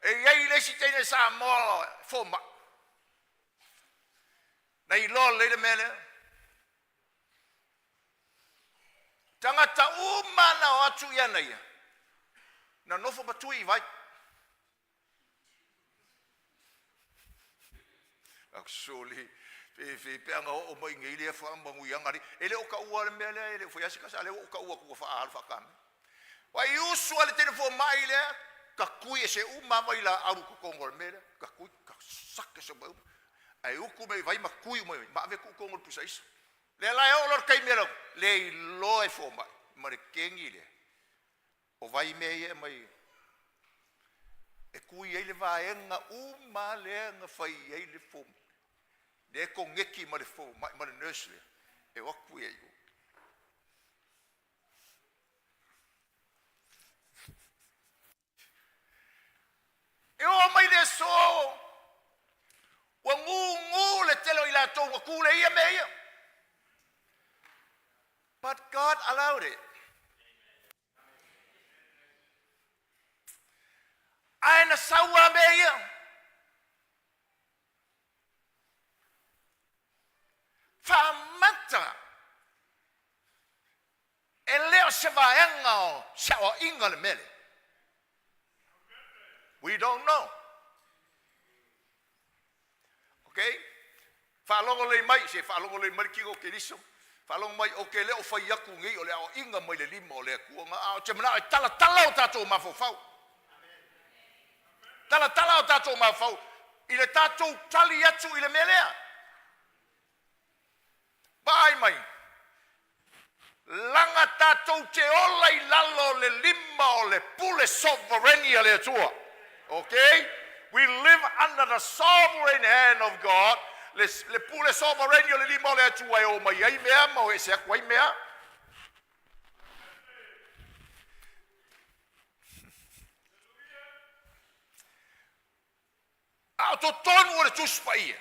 E i ai le isi teine Samoa fomai. Na iloa lelei le mea lea. Tagata uma na o atu ia na ia, na nofo ma tui i vai. Soli, fe fe pe anga o mai nei le fa manuiaga li. E le o taua le mea lea, e le o fai ase kasa, le o taua ku fa alu fa kame. Wa iusu ale tele fo mai lea, ka kui e se uma vai la alu ko kongo le mea lea, ka kui, ka sake se mai uma. Ai uku me vai ma kui mai, ma ave ku kongo le pusa isa. Le la e o lor kai mea le iloa e fo mai, ma le kengi le. O vai mea ia mai e kui ai le vaega uma lea na fai ai le fo le koneki ma le fo mai ma le nurse lea e o atu ia i o. E oo mai le aso ua gugu le tele o i latou ua kule ia mea ia. But God allowed it. Ae na saua mea ia. Faamata e le o se vaega o se aoaiga le mea lea. We don't know. Okay? Faalogo lelei mai, se faalogo lelei mai le tino o Keriso. Faalogo mai, o ke le o fai atu nei o le aoaiga mai le lima o le Atua. Na a o te manao e talatala o tatou mafaufau. Talatala o tatou mafaufau i le tatou tali atu i le mea lea. Vaai mai. Laga tatou te ola i lalo le lima o le pule sovereign a le Atua. Okay? We live under the sovereign hand of God. Le pule sovereign o le lima o le Atua e o mai ai mea ma o ese atu ai mea. totonu o le Tusi Paia,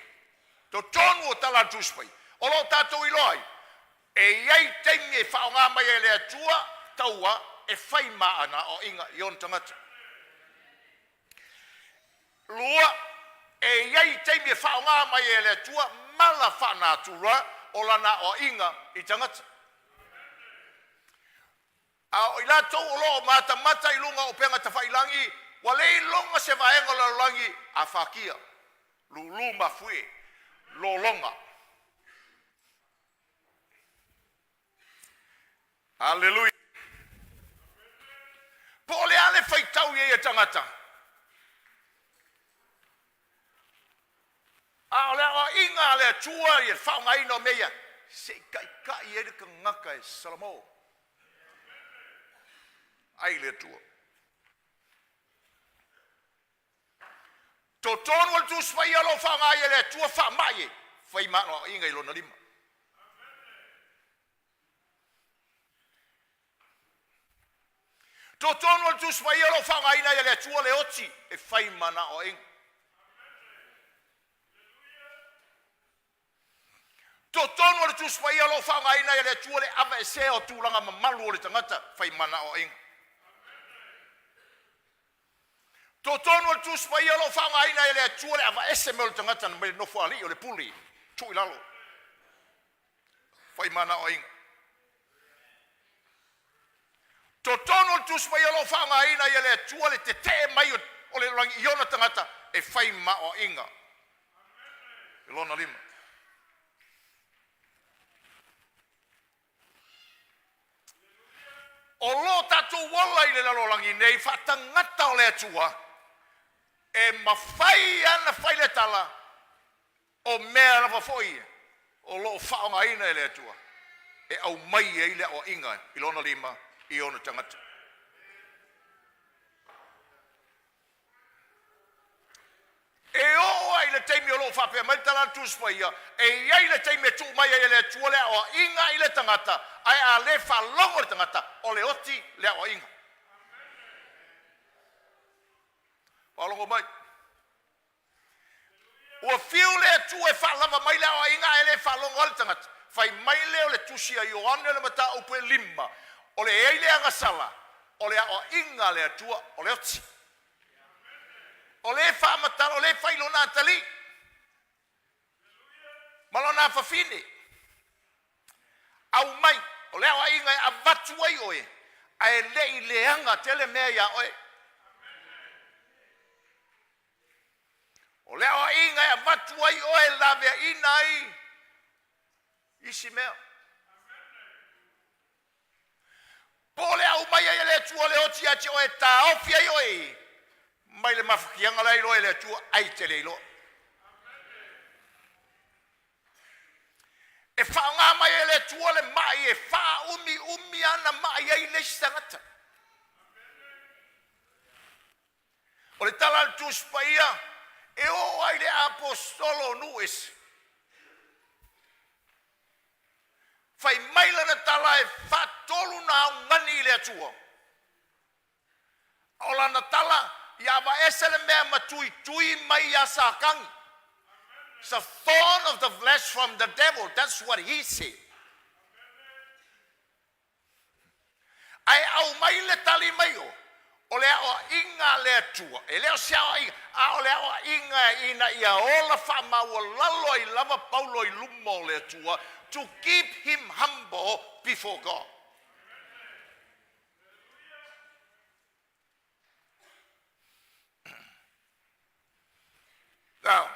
totonu o tala a le Tusi Paia, o lo o tatou iloa ai, e i ai taimi e faaaoga mai ai e le Atua taua e fai ma ana aoaiga i ona tagata. Lua, e i ai taimi e faaaoga mai ai e le Atua mala faanatura o lana aoaiga i tagata. A o i latou o lo o matamata i luga o upega tafailagi, ua le iloga se vaega o le lalolagi afakia, lulu mafuie, lologa. Aleluia! Po o le a le faitau i ai a tagata, a o le aoaiga a le Atua i le faaaogaina o mea ia, se i taitai ai le tagata e salamo ai le Atua. Totonu o le Tusi Paia o lo o faaaoga ai e le Atua faamai e fai ma aoaiga i lona lima. Totonu o le Tusi Paia o lo o faaaogaina ai e le Atua le oti e fai ma ana aoaiga. Totonu o le Tusi Paia o lo o faaaogaina ai e le Atua le aveesea o tulaga mamalu o le tagata fai ma ana aoaiga. Totonu o le Tusi Paia o lo o faaaogaina ai e le Atua le aveese mai o le tagata mai le nofoalii o le pule tuu i lalo fai ma ana aoaiga. Totonu o le Tusi Paia o lo o faaaogaina ai e le Atua le tetee mai o le lalolagi i ona tagata e fai ma aoaiga i lona lima. O lo tatou ola i le lalolagi nei faatagata o le Atua, e mafai lava ona fai le tala o mea lava foi ia o lo o faaaogaina e le Atua e aumai ai le aoaiga i lona lima i ona tagata. E oo lava i le taimi o lo o faapea mai le tala a le Tusi Paia, e i ai le taimi e tuu mai ai e le Atua le aoaiga i le tagata, ae a le faalogo le tagata, o le oti le aoaiga. Faalogo mai. Ua fiu le Atua e faalava mai le aoaiga ae le faalogo lava le tagata. Fai mai lea o le tusi a Ioane le mataupu e lima, o le ai le agasala, o le aoaiga a le Atua o le oti. O le faamatala, o le fai lona atalii ma lona afafine. Aumai, o le aoaiga e avatu ai oe, ae le i leaga tele mea iā oe. O le aoaiga e avatu ai oe e laveaina ai isi mea. Po o le aumai ai e le Atua o le oti ia te oe e taofi ai oe i mai le mafatiaga la e iloa e le Atua ai e te le iloa. E faaaoga mai e le Atua le mai e faaumiumi ana mai ai le isi tagata. O le tala a le Tusi Paia, e oo lava i le aposetolo o nuu ese, fai mai lana tala e faatolu na augani i le Atua. O lana tala, ia aveese le mea ma tuitui mai ia Satani. It's a thorn of the flesh from the devil. That's what he said. Ae aumai le tali mai o, o le aoaiga a le Atua, e le o se aoaiga, a o le aoaiga ina ia ola faamaualalo ai lava Paulo i luma o le Atua, to keep him humble before God. Now,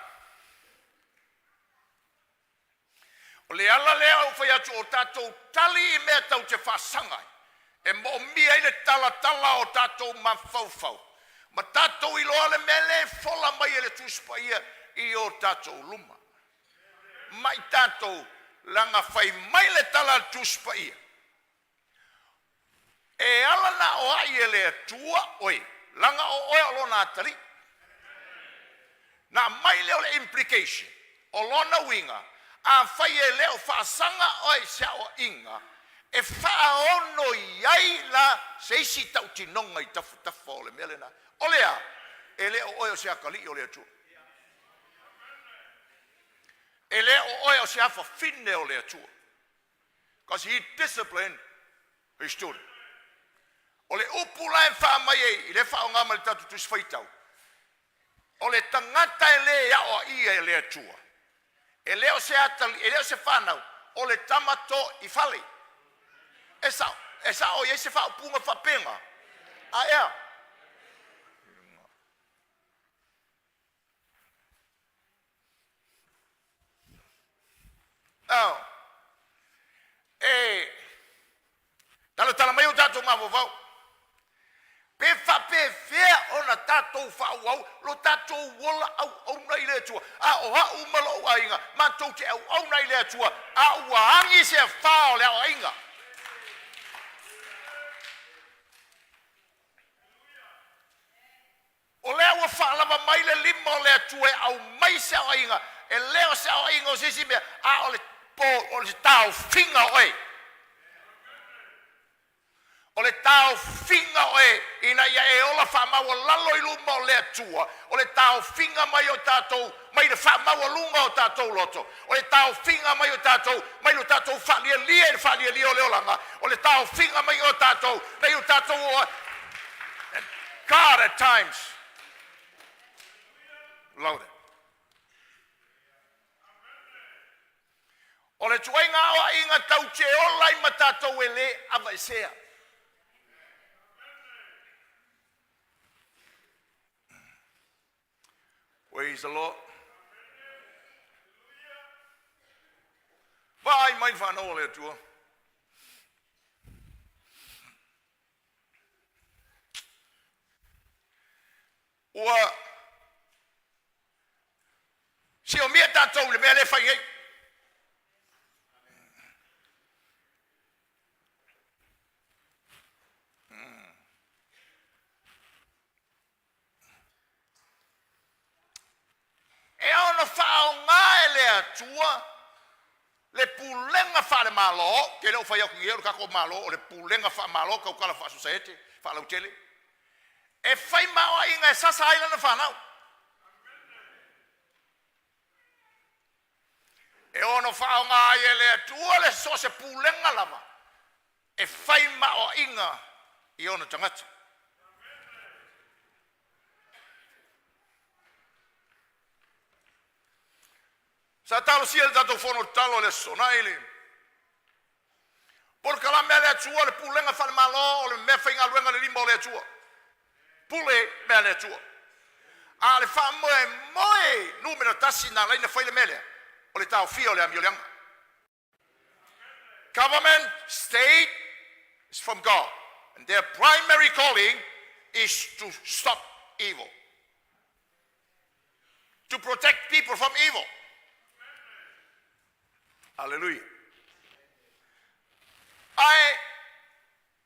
O le ala lea o fai atu o tatou tali i mea tau te faasaga ai, e moomia ai le talatala o tatou mafaufau ma tatou iloa le mea lea e fola mai e le Tusi Paia i o tatou luma. Ma i tatou, leaga fai mai le tala a le Tusi Paia, E ala na aoai e le Atua oe, leaga o oe o Lona atalii. Na aumai lea o le implication, o lona uiga, afai e le o faasaga oe i se aoaiga, e faaono i ai la se isi tautinoga i tafatafa o le mea lena. O le a? E le o oe o se atalii o le Atua. E le o oe o se afafine o le Atua. Because he disciplined his children. O le upu la e faamai ai i le faaaoga mai le tatou Tusi Faitau, o le tagata e le aoaia e le Atua, e le o se atalii, e le o se fanau, o le tama toifale. E sao, e sao i ai se faaupuga faapena. Ae a? Ao, e talatala mai o tatou mafaufau, pe faapefea ona tatou faaauau lo tatou ola auauna i le Atua, a o a'u ma lo'u aiga matou te auauna i le Atua, a ua agi se afā o le aoaiga. O lea ua faalava mai le lima o le Atua e aumai se aoaiga, e le o se aoaiga o se isi mea, a o le po o le taofiga o oe. O le taofiga o oe ina ia e ola faamaualalo i luma o le Atua, o le taofiga mai o tatou mai le faamaualuga o tatou loto, o le taofiga mai o tatou mai lo tatou faalialia i le faalialia o le olaga, o le taofiga mai o tatou nei o tatou. God at times loaded. O le tuaiga aoaiga tau te ola ai ma tatou e le avaesea. Praise the Lord. Vaai mai le whanau o le Atua. Ua siomia tatou i le mea lea e fai nei. E ono faaaoga e le Atua le pulega faale-Malo, ke le o fai atu nei o le tatou Malo, o le pulega faamalo tautala faasosiete faalautele, e fai ma aoaiga e sasa ai lana fanau. E ono faaaoga ai e le Atua le so o se pulega lava e fai ma aoaiga i ona tagata. Sa talosia i le tatou fono tatalo i le Aso Toonai le polokalame a le Atua, le pulega faale-Malo o le mea faigaluega i le lima o le Atua. Pule mea a le Atua. A o le faamoemoe numera tasi na ala ai ona fai le mea lea, o le taofia o le amioleaga. Government, state is from God. And their primary calling is to stop evil, to protect people from evil. Hallelujah. Ae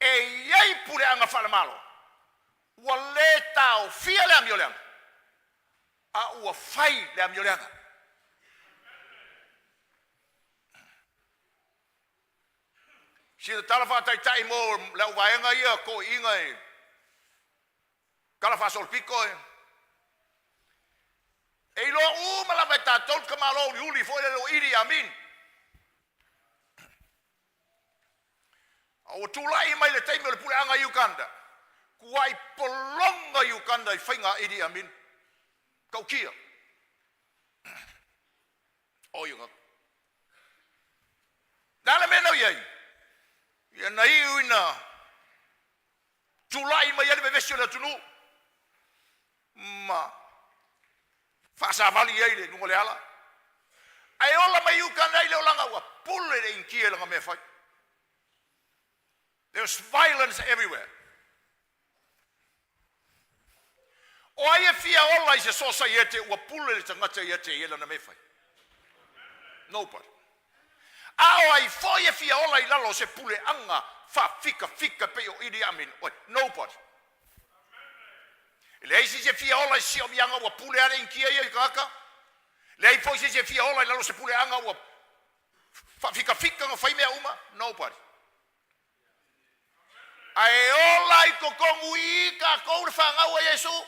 e iai puleaga faalemalo ua le taofia le amioleaga, a ua fai le amioleaga. Sina tala faataitai mo le auvaega ia toeaiina e tala faasolopito e e iloa uma lava e tatou le tamaloa uliuli foi lele o Idi Amin. A ua tulai mai le taimi o le puleaga i Uganda, tuai pologa Uganda i faiga a Idi Amin. Tautia. O Uganda. Le a le mea na i ai? Ia na iu ina tulai mai ai le vevesi o le atunuu ma faasavali ai le luga o le ala. Ae ola mai Uganda i le olaga ua pule le Initia i lana mea fai. There's violence everywhere. O ai e fia ola i se sosaiete ua pule le tagata ia te ia lana mea fai? Nobody. A o ai foi e fia ola i lalo o se puleaga faafikafika pei o Idi Amin? Oi, nobody. E leai se isi e fia ola i se siomiaga ua pule a le Initia ia i tagata. Leai foi se isi e fia ola i lalo o se puleaga ua faafikafika na fai mea uma. Nobody. Ae ola i totonu i i tatou le fanau a Iesu.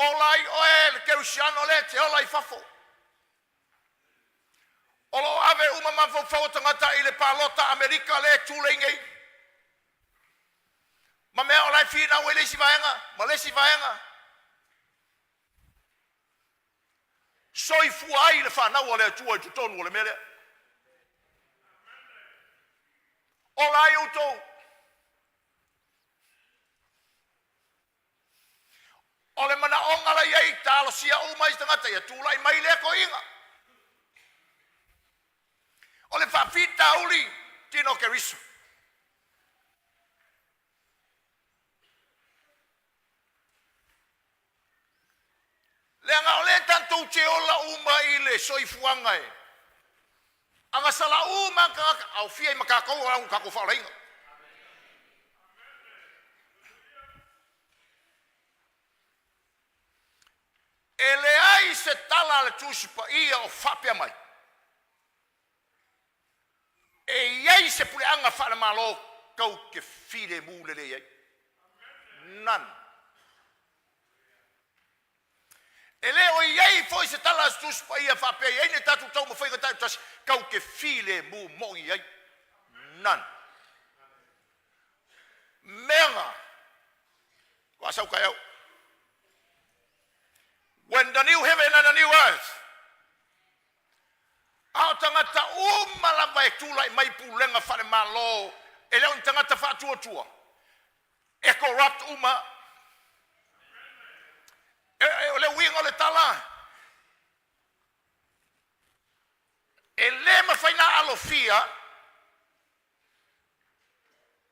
Ola ai oe le kerisiano lea e te ola i fafo. O lo o ave uma mafaufau o tagata i le palota Amerika lea e tulei nei. Ma mea o la e finau ai le isi vaega ma le isi vaega. Soifua ai le fanau a le Atua i totonu o le mea lea. Ola ai outou. O le manaoga la i ai, talosia uma isi tagata ia tulai mai lea toeaina. O le faafitauli tino Keriso. Leaga o lea tatou te ola uma i le soifuaga e agasala uma lava tagata, aofia ai ma tatou o tatou faolaina. E leai se tala a le Tusi Paia o faapea mai, e i ai se puleaga faale-Malo tou te filemu lelei ai. None. E le o i ai foi se tala a se Tusi Paia faapea e i ai ni tatou taumafaiga taitasi tou te filemu moni ai. None. Mea na, faatoa sau taeao. When the new heaven and the new earth, a o tagata uma lava e tulai mai pulega faale-Malo, e le o ni tagata faatuatua, e corrupt uma. O le uiga o le tala, e le mafai ona alofia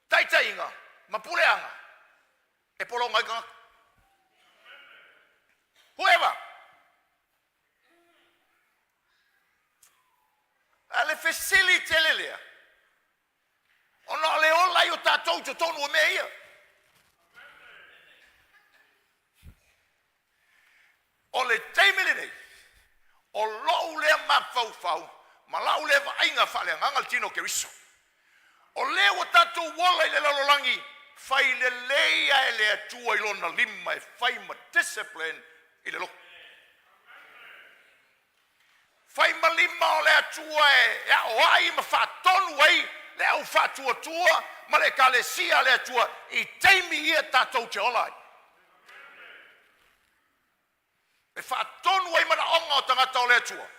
taitaiga ma puleaga e pologa ai tagata. Whoever. A le fesili tele lea, ona o le ola ai o tatou i totonu o mea ia. O le taimi lenei, o lou lea mafaufau ma lau lea vaaiga faaleagaga le tino o Keriso. O lea ua tatou ola i le lalolagi, fai lelei lava e le Atua i lona lima e fai ma discipline i le loto. Fai ma lima o le Atua e aoai ma faatonu ai le au faatuatua ma le Ekalesia a le Atua i taimi ia tatou te ola ai. E faatonu ai manaoga o tagata o le Atua,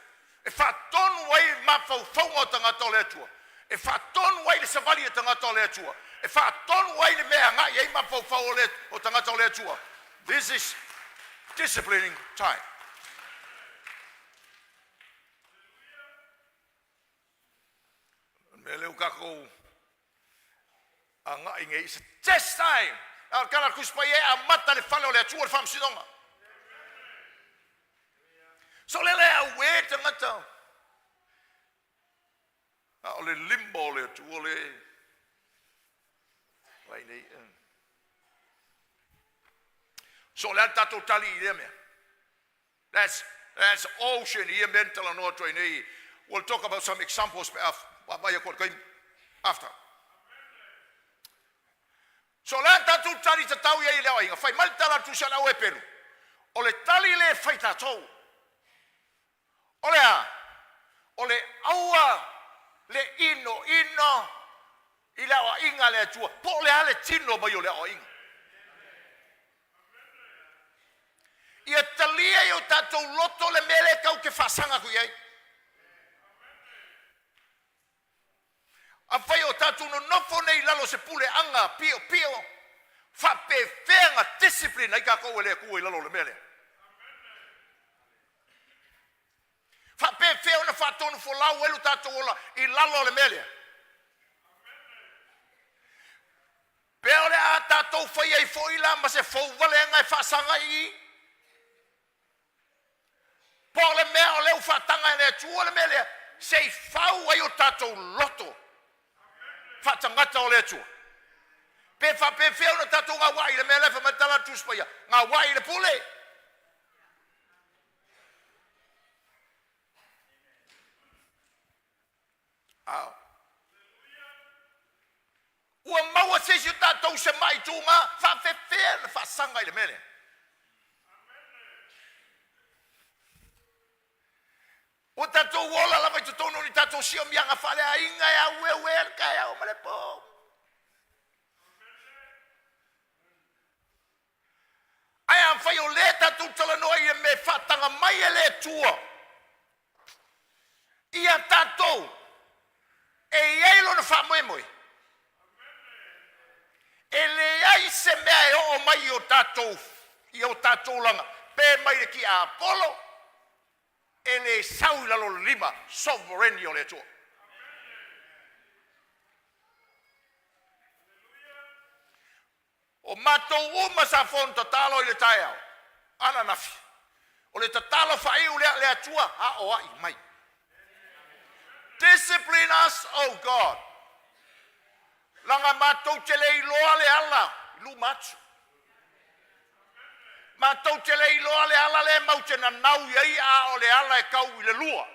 e faatonu ai mafaufauga o tagata o le Atua, e faatonu ai le savali a tagata o le Atua, e faatonu ai le mea e agai ai mafaufau o tagata o le Atua. This is disciplining time. O le mea lea ua tatou agai nei, it's a test time. A o le tala a le Tusi Paia e amata le fale o le Atua le faamasinoga. So le le auē tagata, a o le lima o le Atua le vai nei. So o le a le tatou tali i lea mea? That's ocean ia mea na talanoa atu ai nei. We'll talk about some examples pe a vaavaai atu i le taimi after. So o le a le tatou tali tatau i ai i le aoaiga? Fai mai le tala a le Tusi a le Au Hepelu, o le tali lea e fai tatou. O le a? O le aua le inoino i le aoaiga a le Atua, po o le a le tino mai o le aoaiga. Ia talia i o tatou loto le mea lea tatou te faasaga atu i ai. Afai o tatou nonofo nei i lalo o se puleaga piopio, faapefea na discipline ai tatou e le Atua i lalo o le mea lea? Faapefea ona faatonufolau ai lo tatou ola i lalo o le mea lea? Pe o le a tatou fai ai foi la ma se fou valega e faasaga i i? Po o le mea o lea ua faataga e le Atua le mea lea, se i fau ai o tatou loto faatagata o le Atua? Pe faapefea ona tatou gauai i le mea lea fai mai le tala a le Tusi Paia, gauai i le pule. Ao. Ua maua se isi o tatou se mai tuga, faafefea na faasaga i le mea lea? Ua tatou ola lava i totonu o ni tatou siomiaga faaleaiga e aueuea le taeao ma le po. Ae afai o lea tatou talanoa i le mea e faataga mai e le Atua ia tatou e i ai lona faamoemoe, e leai se mea e oo mai i o tatou i o tatou olaga pe mai le tiapolo e le sau i lalo o le lima sovereign o le Atua. O matou uma sa fono tatalo i le taeao ananafi, o le tatalo faaiu lea, le Atua aoai mai. Discipline us, O God. Leaga matou te le iloa le ala i luma atu. Matou te le iloa le ala lea matou te nanau i ai, a o le ala e tau i le lua.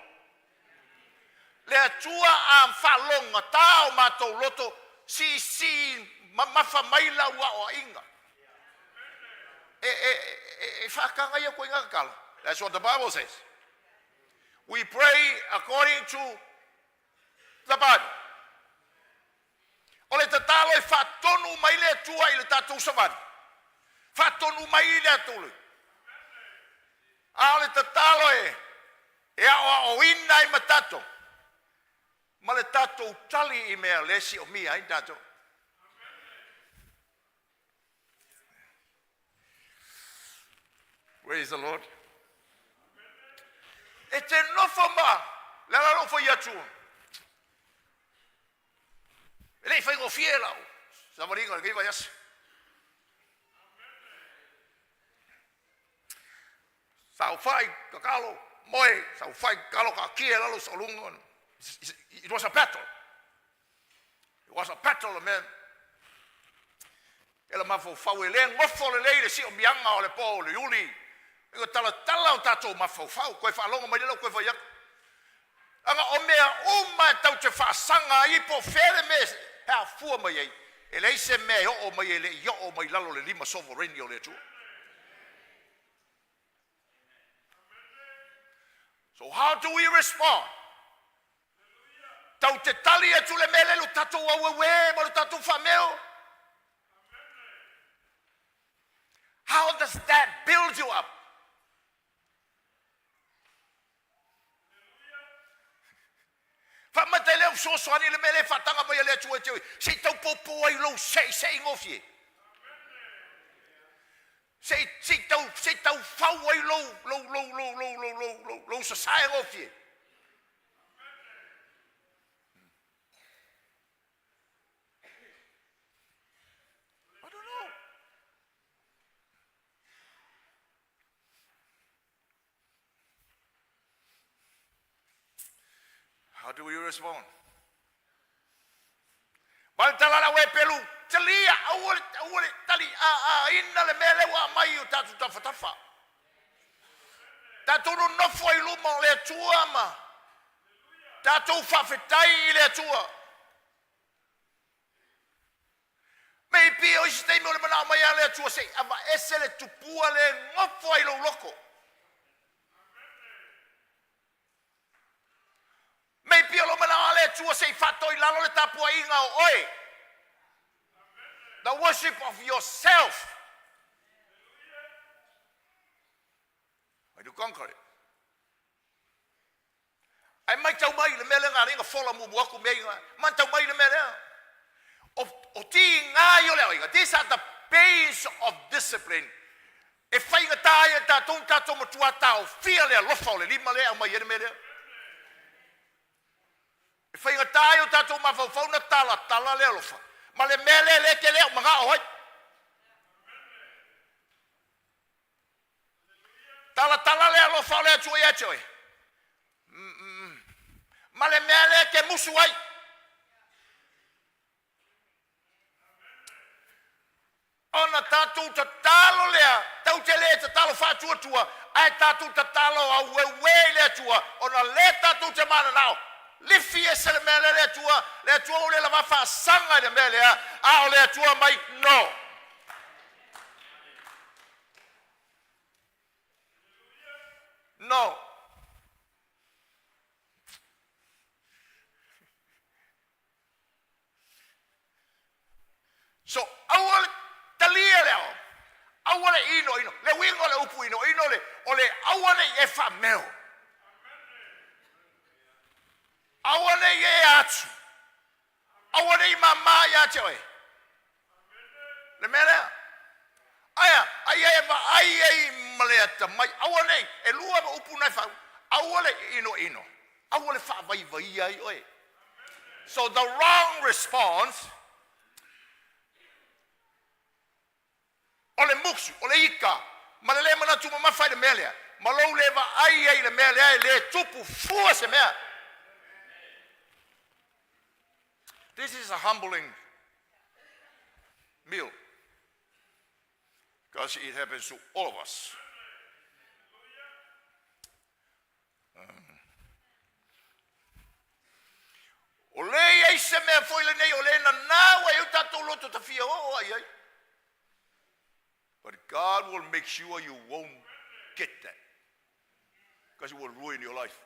Le Atua a faalogogata o matou loto, siisii mamafa mai lau aoaiga. E, e, e, e faataga ia ituaiga tatalo. That's what the Bible says. We pray according to the Bible. O le tatalo e faatonu mai le Atua i le tatou savali, faatonu mai le Atua. A o le tatalo e e aoaoina ai ma tatou ma le tatou tali i mea o lea e siomia ai tatou. Praise the Lord. E te nofo ma le ala lou fai atu. E le i faigofie lau savaliga o lenei vaiaso. Saofai, tatalo, moe, saofai, tatalo, taatia i lalo saoluga. It was a battle. It was a battle, man. E la mafaufau e le nofo lelei le siomiaga o le po o le Iuli. E talatala o tatou mafaufau. Koe faalogo mai le lau koe fai atu. Aga o mea uma e tau te faasaga ai po o fea le mea e afua mai ai, e leai se mea e oo mai e le i oo mai lalo le lima sovereign o le Atua. So how do we respond? Tau te tali atu le mea le lo tatou aueue ma lo tatou faameo. How does that build you up? Faamata e lea fesoasoani le mea lea e faataga mai e le Atua e te se i taupuapua ai lou seisei gofie. Se i se i tau se i taufau ai lou lou lou lou lou lou lou lou lou sasae gofie. I don't know. How do we respond? Ma le tala lau e pelu, talia, aua le, aua le tali a a ina le mea lea ua aumai i o tatou tafatafa. Tatou nonofo ai luma o le Atua ma tatou faafetai i le Atua. Maybe o isi taimi o le manao mai a le Atua se i avaese le tupua le nofo ai lou loto. Maybe o lo manao a le Atua se i faatoilalo le tapuaiga o oe. The worship of yourself. I do conquer it. Ae matau mai le mea lea na ala ai ona fola muamua atu mea ia. Matau mai le mea lea. O, o tiga ia o le aoaiga. These are the pains of discipline. E faigata ai e tatou na tatou matua taofia le alofa o le lima lea e aumai ai le mea lea. E faigata ai o tatou mafaufau na talatala le alofa ma le mea lea lea e te le o manao ai. Talatala le alofa o le Atua ia te oe ma le mea lea e te musu ai. Ona tatou tatalo lea, tau te le tatalo faatuatua, ae tatou tatalo aueue i le Atua, ona lea tatou te mananao, lifi ese le mea lea le Atua, le Atua ua le lava faasaga i le mea lea, a o le Atua mai, no. No. So, aua le talia le ao, aua le inoino. Le uiga o le upu inoino le, o le aua ne i e faameo. Aua ne i e atu. Aua ne i māmā ia te oe. Le mea lea. Aia, aia e vaai ai ma le atamai. Aua ne i, e lua ma upu na e fau. Aua le inoino. Aua le faavaivaia ai oe. So the wrong response o le musu, o le ika, ma le lē manatu mamafa i le mea lea, ma lou le vaai ai i le mea lea e lē tupu fua se mea. This is a humbling meal because it happens to all of us. O lē i ai se mea foi lenei o lē nanā ua i ai o tatou loto ta fia oo ai ai. But God will make sure you won't get that because it will ruin your life.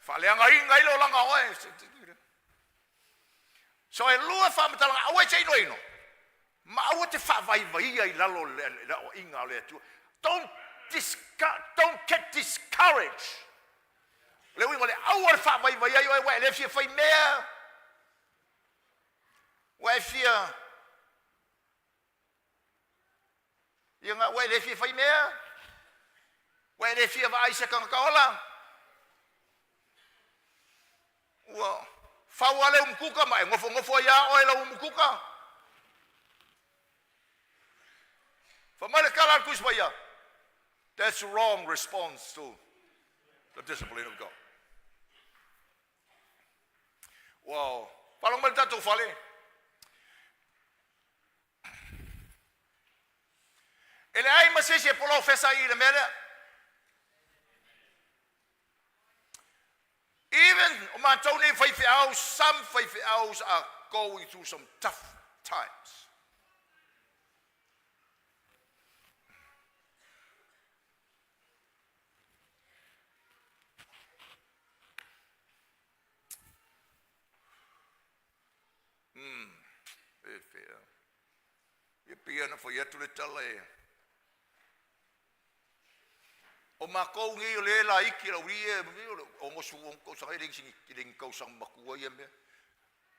Faaleagaina ai le olaga o oe. So e lua faamatalaga, aua e te inoino, ma aua te faavaivaia i lalo o le aoaiga a le Atua. Don't, don't get discouraged. O le uiga o le aua le faavaivaia ai oe, ua e le fia fai mea, ua e fia Ia nga ua e le fia fai mea, ua e le fia vaai se tagata ola. Ua fau lava le umukuka ma e nofonofo ai lava oe i lau umukuka. Fai mai le tala a le Tusi Paia, That's wrong response to the discipline of God. Ua faalogo mai le tatou fale, E leai ma se isi e polofesa i le mea lea. Even o matou nei faifeau, some faifeaus are going through some tough times. Umm, pefea. Ia pei ona fai atu le tala e. O makou nei o le laiti lau alii e, o onosu tausaga e le ni tausaga matua ia mea.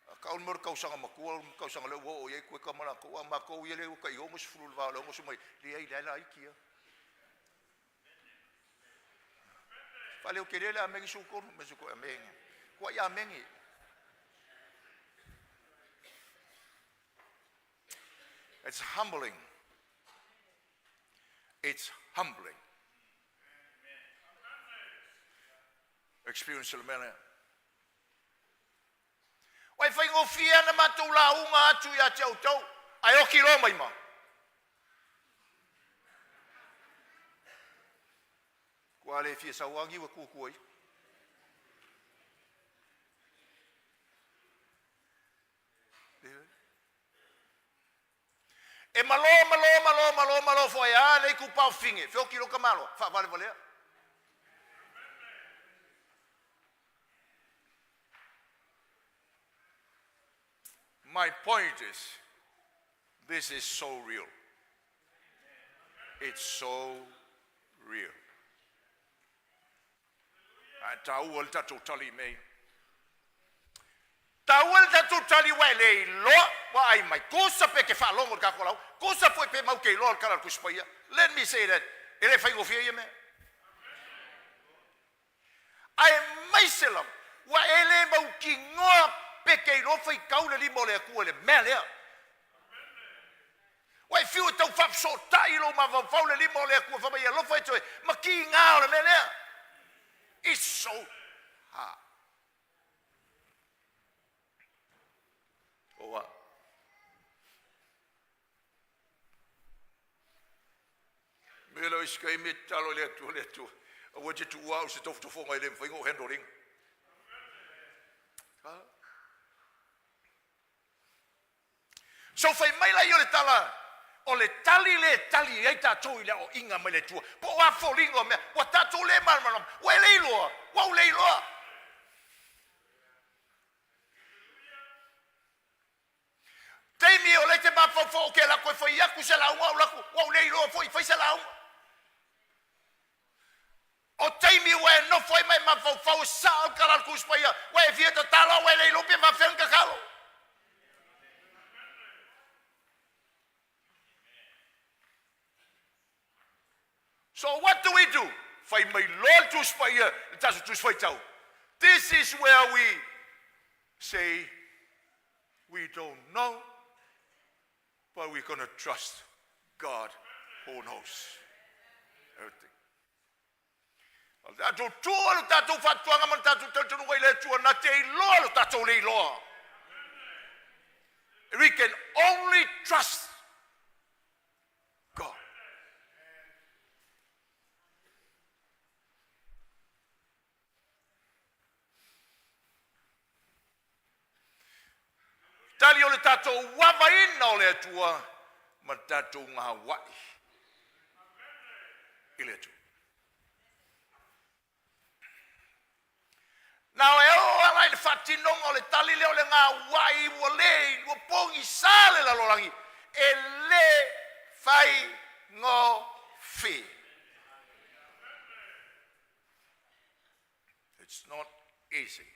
A tau le mea o le tausaga matua, o le tausaga lea ua oo i ai kueka ma latou, a o matou ia lea ua tai 60 i le va o le onosu mai, leai la e laiti lava. Faaleo tele le ameni 13, ma se ameni. Tuai ameni. It's humbling. It's humbling. Experience le mea lea. Ua e faigofie ana matou lauga atu ia te outou, ae oki loa mai ma. Kua le fia sauagi ua tutu ai. E malo, malo, malo, malo, malo foi a le itupa o fine, feoti lo ka malo, faavalevalea. My point is, this is so real. It's so real. Ae taua le tatou tali i mea ia. Taua le tatou tali ua e le iloa ua ai mai. Tusa pe te faalogo i le tatou lauga, tusa foi pe mau te iloa le tala o le Tusi Paia. Let me say that, e le faigofie ia mea. Aemaise lava ua e le mautinoa pe te iloa faitau le lima o le Atua i le mea lea. Ua e fiu e tau faafesootai i lou mafaufau le lima o le Atua fai mai e alofa e toe ma kiga o le mea lea. It's so hard. Oa. Mea lea o isi taimi e tatalo i le Atua, le Atua, aua te tuua au se tofotofoga e le mafai ona ou handle ina. So fai mai laia o le tala, o le tali lea e tali ai tatou i le aoaiga mai le Atua, po o a foliga o mea, ua tatou le malamalama, ua e le iloa, ua ou le iloa. mafaufau ou te alu atu e fai atu se lauga ou alu atu ua ou le iloa foi e fai se lauga. O taimi ua e nofo ai ma e mafaufau e sao le tala a le Tusi Paia, ua e fia tatalo a ua e le iloa pe faapefea ona tatalo. So what do we do? Fai mai loa le Tusi Paia, le tatou Tusi Faitau. This is where we say we don't know, but we're going to trust God who knows everything. O le tatou tua lo tatou faatuaga ma le tatou talitonuga i le Atua na te iloa lo tatou le iloa. We can only trust God. Tali o le tatou uavaina o le Atua ma le tatou gauai i le Atua. Na e oo ala i le faatinoga o le tali lea o le gauai ua le ua pogisa le lalolagi e le faigofie. It's not easy.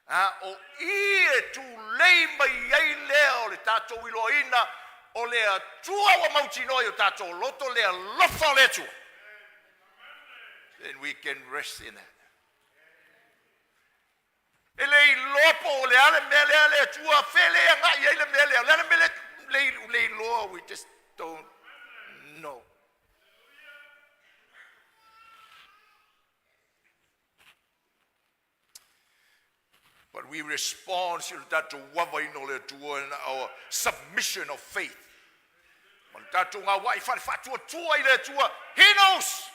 A o i e tulei mai ai lea o le tatou iloaina o le Atua ua mautinoa i o tatou loto le alofa o le Atua. Then we can rest in that. E le iloa po o le a le mea lea le Atua fe le agai ai le mea lea. O le a le mea le, le iloa, we just don't know. But we respond to tatou uavaina o le Atua in our submission of faith. Ma le tatou gauai faale-faatuatua i le Atua. He knows.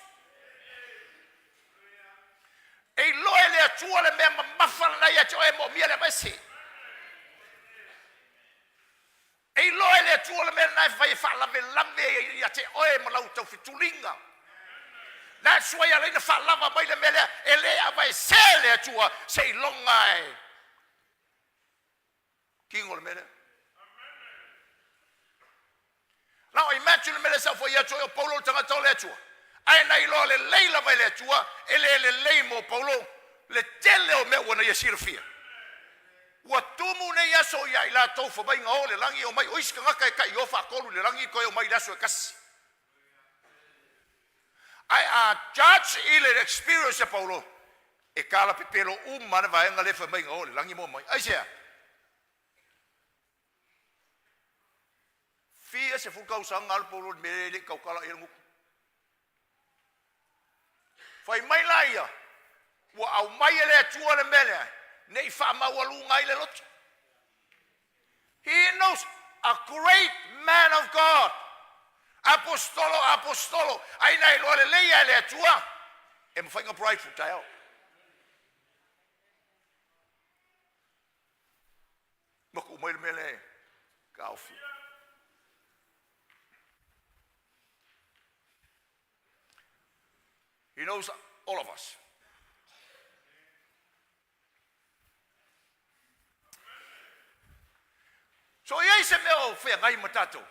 E iloa e le Atua le mea mamafa lena ia te oe e moomia le aveese. E iloa e le Atua le mea lena e fai e faalavelave ia te oe ma lau taufetuliga. That's why ala ai na faalava mai le mea lea e le aveesea e le Atua seiloga e tino le mea lea. Now imagine le mea lea sa ou fai atu ai o Paulo le tagata o le Atua. Ae na iloa lelei lava e le Atua e le lelei mo Paulo le tele o mea ua na ia silafia. Ua tumu nei aso ia i latou famaiga o le lagi omai o isi tagata e tai o faatolu i le lagi toe omai i le aso e tasi. Ae a judge i le experience a Paulo, e talapepelo uma le vaega lea fai mai na o i le lagi ma omai. Aisea? Fia 10 tausaga alu Paulo i le mea e le i tautala i ai le gutu. Fai mai la ia, ua aumai e le Atua le mea lea, ne i faamaualuga ai le loto. He knows a great man of God. Apostolo, apostolo, ai na iloa lelei e le Atua, e mafai ona prideful taeao. Ma tuu mai le mea lea e taofi. He knows all of us. So e i ai se mea o feagai ma tatou.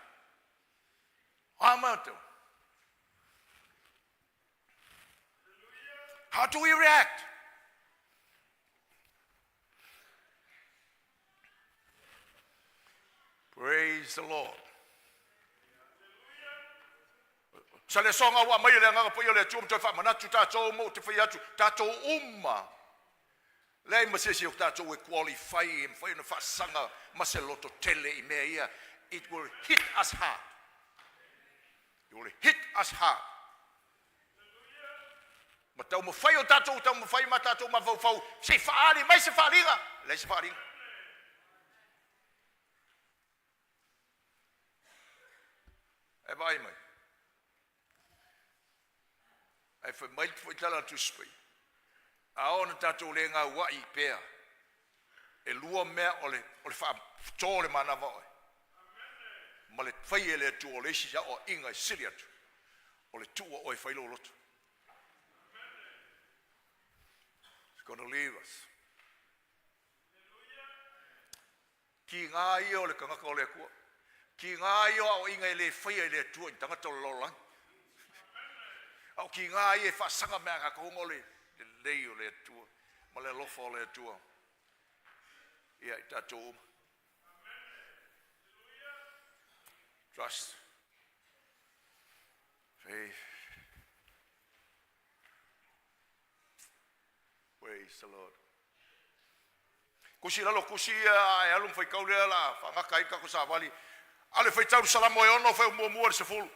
A matou. How do we react? Praise the Lord. Sa le asoga ua aumai e le Agaga Paia o le Atua ma toe faamanatu tatou ma ou te fai atu, tatou uma, leai ma se isi o tatou e qualify e mafai ona faasaga ma se loto tele i mea ia. It will hit us hard. It will hit us hard. Ma taumafai o tatou taumafai ma tatou mafaufau se i faaali mai se faaaliga, leai se faaaliga. E vaai mai. Ae fai mai le fuaitala a le Tusi Paia, a oo ina tatou le gauai pea, e lua mea o le, o le faatoto o le manava oe, ma le fai e le Atua o le isi aoaiga e sili atu, o le tuua oe e fai lou loto. It's gonna leave us. Kiga ia o le tagata o le Atua. Kiga ia o aoaiga e le faia e le Atua i ni tagata o le lalolagi. A o kiga ia e faasaga mai a tatou ona o le lelei o le Atua ma le alofa o le Atua ia i tatou uma. Trust. Faith. Praise the Lord. Tusi i lalo tusi ia a e alu ma faitau lea o le a faagata ai le tatou savali. Alu e faitau le Salamo e 6 fuaiupu muamua i le 10.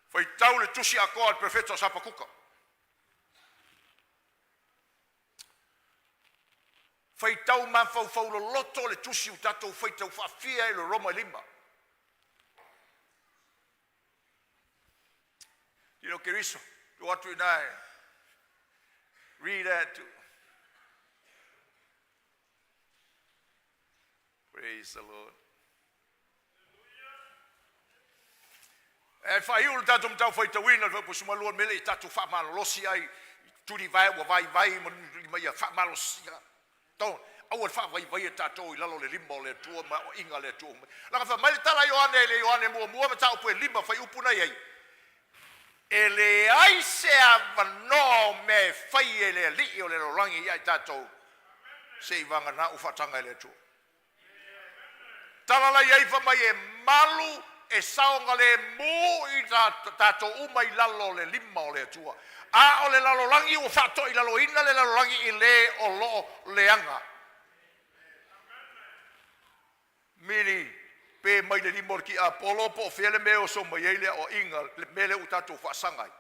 Faitau le tusi atoa a le Perofeta o Sapakuka. Faitau mafaufau loloto le tusi ua tatou faitau faafia i le Roma e 5. Tino Keriso, tuu atu i ina e read that to. Praise the Lord. E faaiu le tatou matau faitauina le fuaiupu 12 mele i tatou faamalolosi ai i tulivae ua vaivai ma lima ia faamalosia. Don't aua le faavaivaia tatou i lalo o le lima o le Atua ma aoaiga a le Atua uma. Leaga fai mai le tala a Ioane i le Ioane muamua mataupu e 5 fuaiupu na i ai, e leai se avanoa o mea e fai e le alii o le lalolagi ia i tatou seivagana ua faataga e le Atua. Tala la i ai fai mai e malu e saogalemu i tatou uma i lalo o le lima o le Atua. A o le lalolagi ua faatoilaloina le lalolagi i le o lo o leaga. Mili pe mai le lima o le tiapolo po o fea le mea e oso mai ai le aoaiga, le mea lea ua tatou faasaga ai.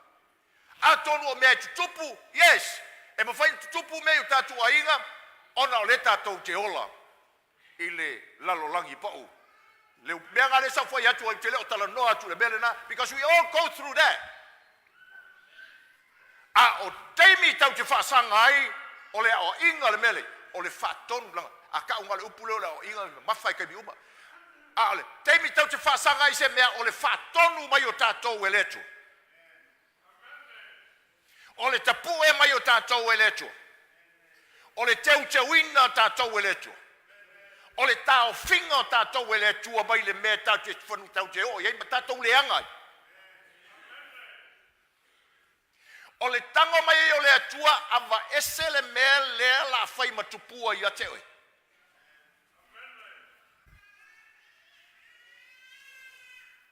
Atonu o mea e tutupu, yes, e mafai ona tutupu mea i o tatou aiga ona o lea tatou te ola i le lalolagi pau. Le mea lena lea sa ou fai atu ai, ou te le o talanoa atu i le mea lena, because we all go through that. A o taimi tatou te faasaga ai, o le aoaiga le mea lea, o le faatonu, leaga a tau na o le upu lea o le aoaiga, e mamafa i taimi uma. A o le taimi tatou te faasaga ai i se mea, o le faatonu mai o tatou e le Atua. O le tapue mai o tatou e le Atua. O le teuteuina o tatou e le Atua. O le taofiga o tatou e le Atua mai le mea tatou te fanu tatou te oo i ai ma tatou leaga ai. O le tago mai ai o le Atua, aveese le mea lea o le a fai ma tupua ia te oe.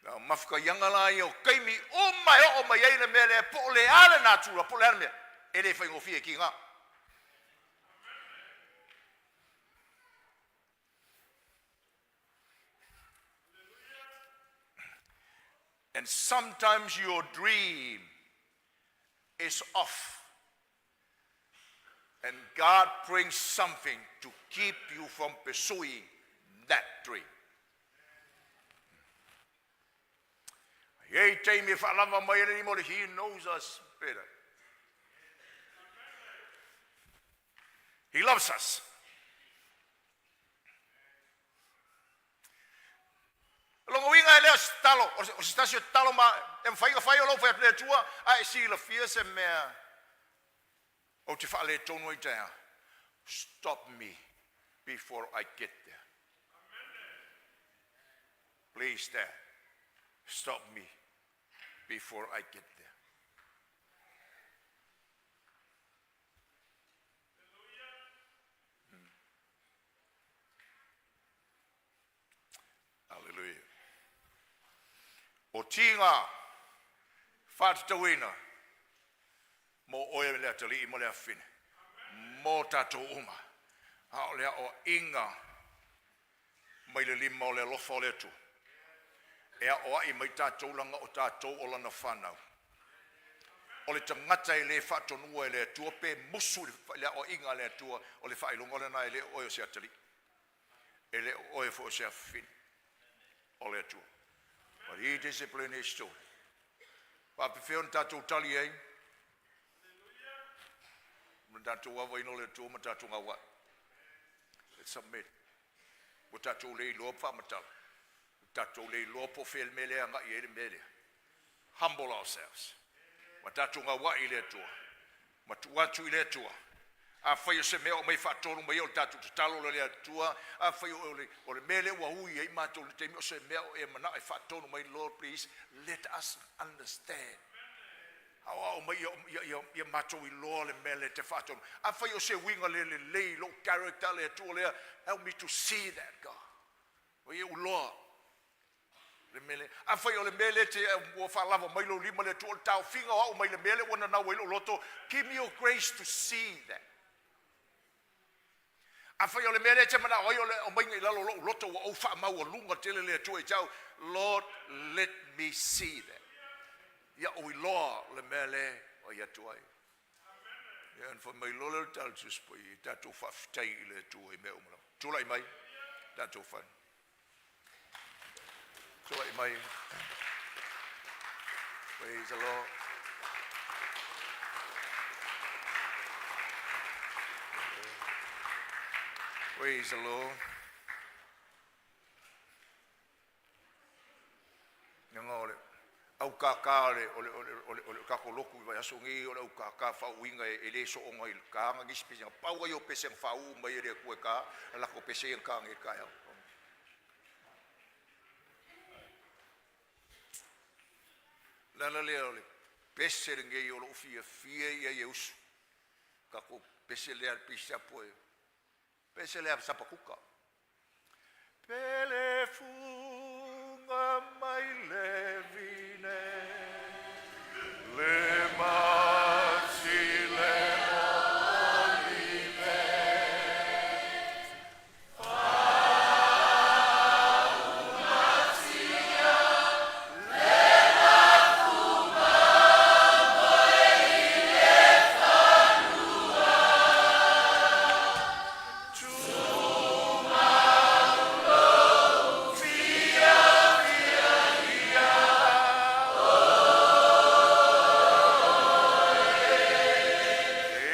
Na o mafutaiaga la ia o taimi uma e oo mai ai le mea lea, po o le a le natura, po o le a le mea, e le faigofie e tiga. And sometimes your dream is off. And God brings something to keep you from pursuing that dream. E i ai taimi e faalava mai ai le lima o le He knows us better. He loves us. O lona uiga e le o se tatalo, o se tasi o tatalo ma e mafai ona fai o lou fai atu le Atua, a e silafia se mea ou te faaletonu ai taeao. Stop me before I get there. Please, Dad, stop me before I get there. Aleluia. O tiga faatatauina mo oe le atalii ma le afafine, mo tatou uma, a o le aoaiga mai le lima o le alofa o le Atua e aoai mai tatou leaga o tatou o lana fanau. O le tagata e le faatonua e le Atua pe musu i le aoaiga a le Atua, o le faailoga lena e le o oe o se atalii, e le o oe foi o se afafine o le Atua. But he discipline his children. Faapefea ona tatou tali ai? Ma tatou avaina o le Atua ma tatou gauai. Let's submit. Ua tatou le iloa faamatala. Ua tatou le iloa po o fea le mea lea e agai i ai le mea lea. Humble ourselves. Ma tatou gaua'i i le Atua, ma tuu atu i le Atua. Afai o se mea o aumai faatonu mai ai o le tatou tatalo lea i le Atua, afai o le mea lea ua ui ai matou i le taimi, o se mea o e manao e faatonu mai, Lord, please let us understand. Aoao mai ia matou iloa le mea lea e te faatonu. Afai o se uiga le lelei i lou character le Atua lea, help me to see that, God. O ia uloa le mea lea. Afai o le mea lea te ua faalava mai lou lima le Atua, o le taofiga o au mai le mea lea ua nanau ai lou loto, give me your grace to see that. Afai o le mea lea te manao ai o le aumaiga i lalo o lou loto ua ou faamaualuga tele le Atua i te au, Lord, let me see that. Ia ou iloa le mea lea o i atu ai. Ia na fai mai loa lea o le tala Tusi Paia, tatou faafetai i le Atua i mea uma lava. Tulai mai, tatou fai. Tulai mai. Praise the Lord. Praise the Lord. Leaga o le aukākā o le, o le, o le, o le, o le tatou lotu i vaiaso nei, o le aukākā faauiga e le soona i le taga nisi pesega. Pau ai o pesega faauu mai e le Atua e ta, a latou pese ia na ta nei i le taeao. O le ala lea o le pese lenei o lou fiafia i ai e usu. Tatou pese lea a le pisiapo e pese lea a Sapakuka. Pele fuga mai le vine, le mati le olive.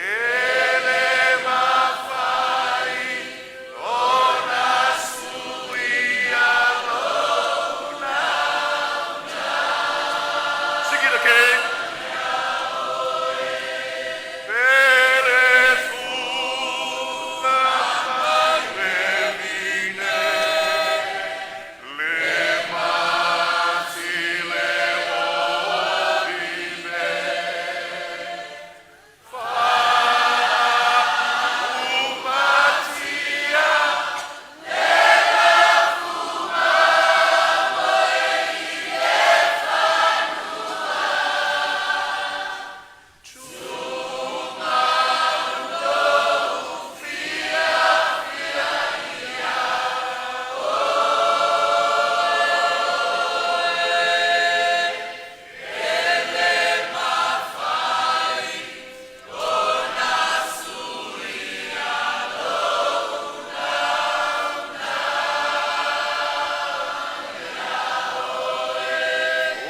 Ele mafai ona suia lona. Sing it again. Pele fuga mai le vine, le mati le olive. Faaumatia.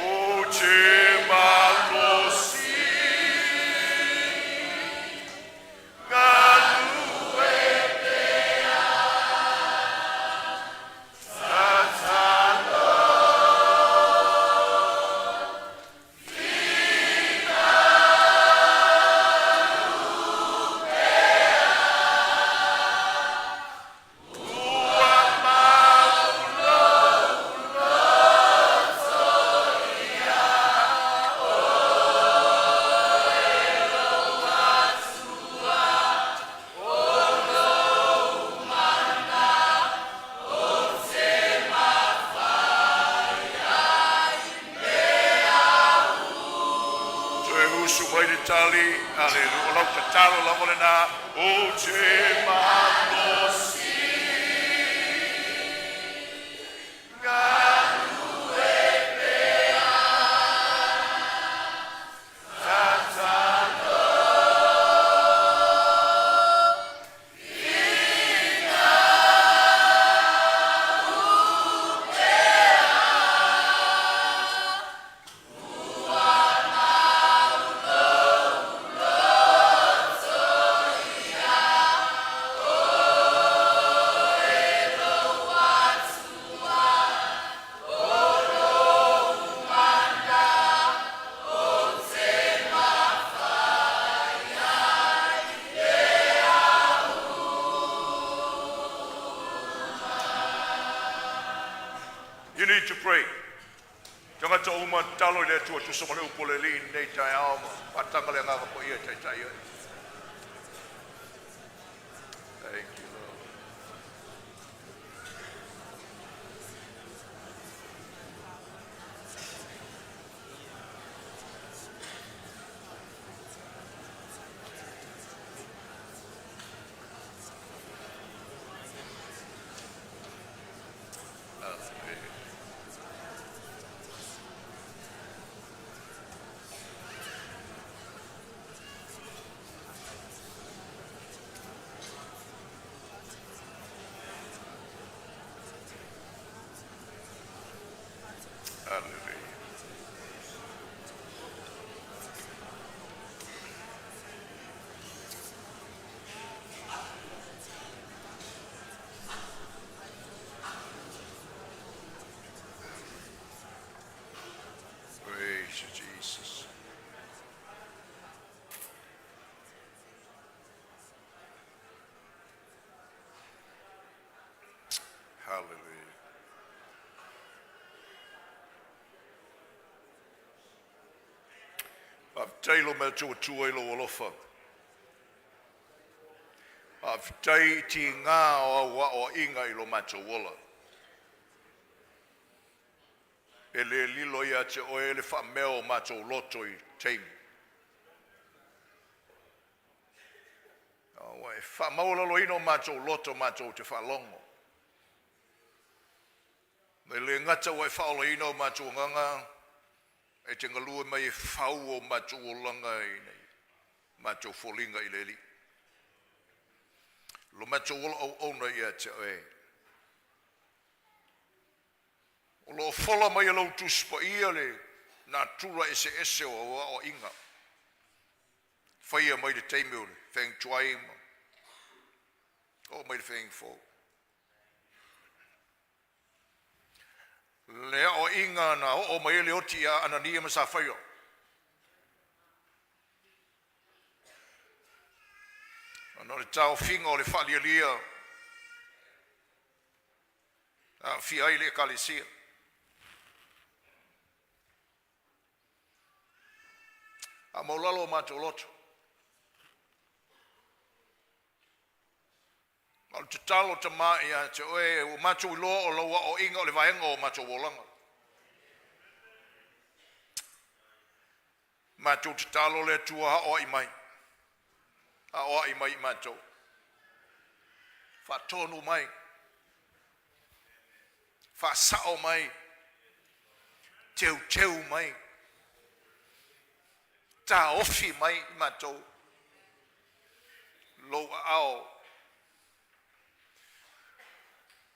Ou te malosi galue pea tatalo. Ua mau Toe usu mai le tali, aleluia, o lau tatalo lava lena, ou te malosi galue pea tatalo. luma tatalo i le Atua e tusa ma le upu a le Alii i lenei taeao ma faataga le Agaga Paia e taitai ai. Thank you, Lord. Hallelujah. Praise you, Jesus. Hallelujah. Faafetai lo matou Atua i lou alofa. Faafetai i tiga o au aoaiga i lo matou ola. E le lilo ia te oe le faamea o matou loto i taimi. Ua e faamaualaloina o matou loto matou te faalogo. E le gata ua e faaolaina o matou agaga, e te galue mai e fau o matou olaga i nei matou foliga i le Alii. Lo matou ola auauna ia te oe. O lo o fola mai e lau Tusi Paia le natura eseese o au aoaiga. Faia mai le taimi o le feagituai ma oo mai le feagifou. Le aoaiga na oo mai ai le oti ia Anania ma Safaira. Ona o le taofiga o le faalialia aafia ai le ekalesia. A maulalo o matou loto. Ma o le tatalo tama ia te oe, ua matou iloa o lau aoaiga o le vaega o matou olaga. Matou tatalo le Atua aoai mai, aoai mai i matou, faatonu mai, faasao mai, teuteu mai, taofi mai i matou lou aao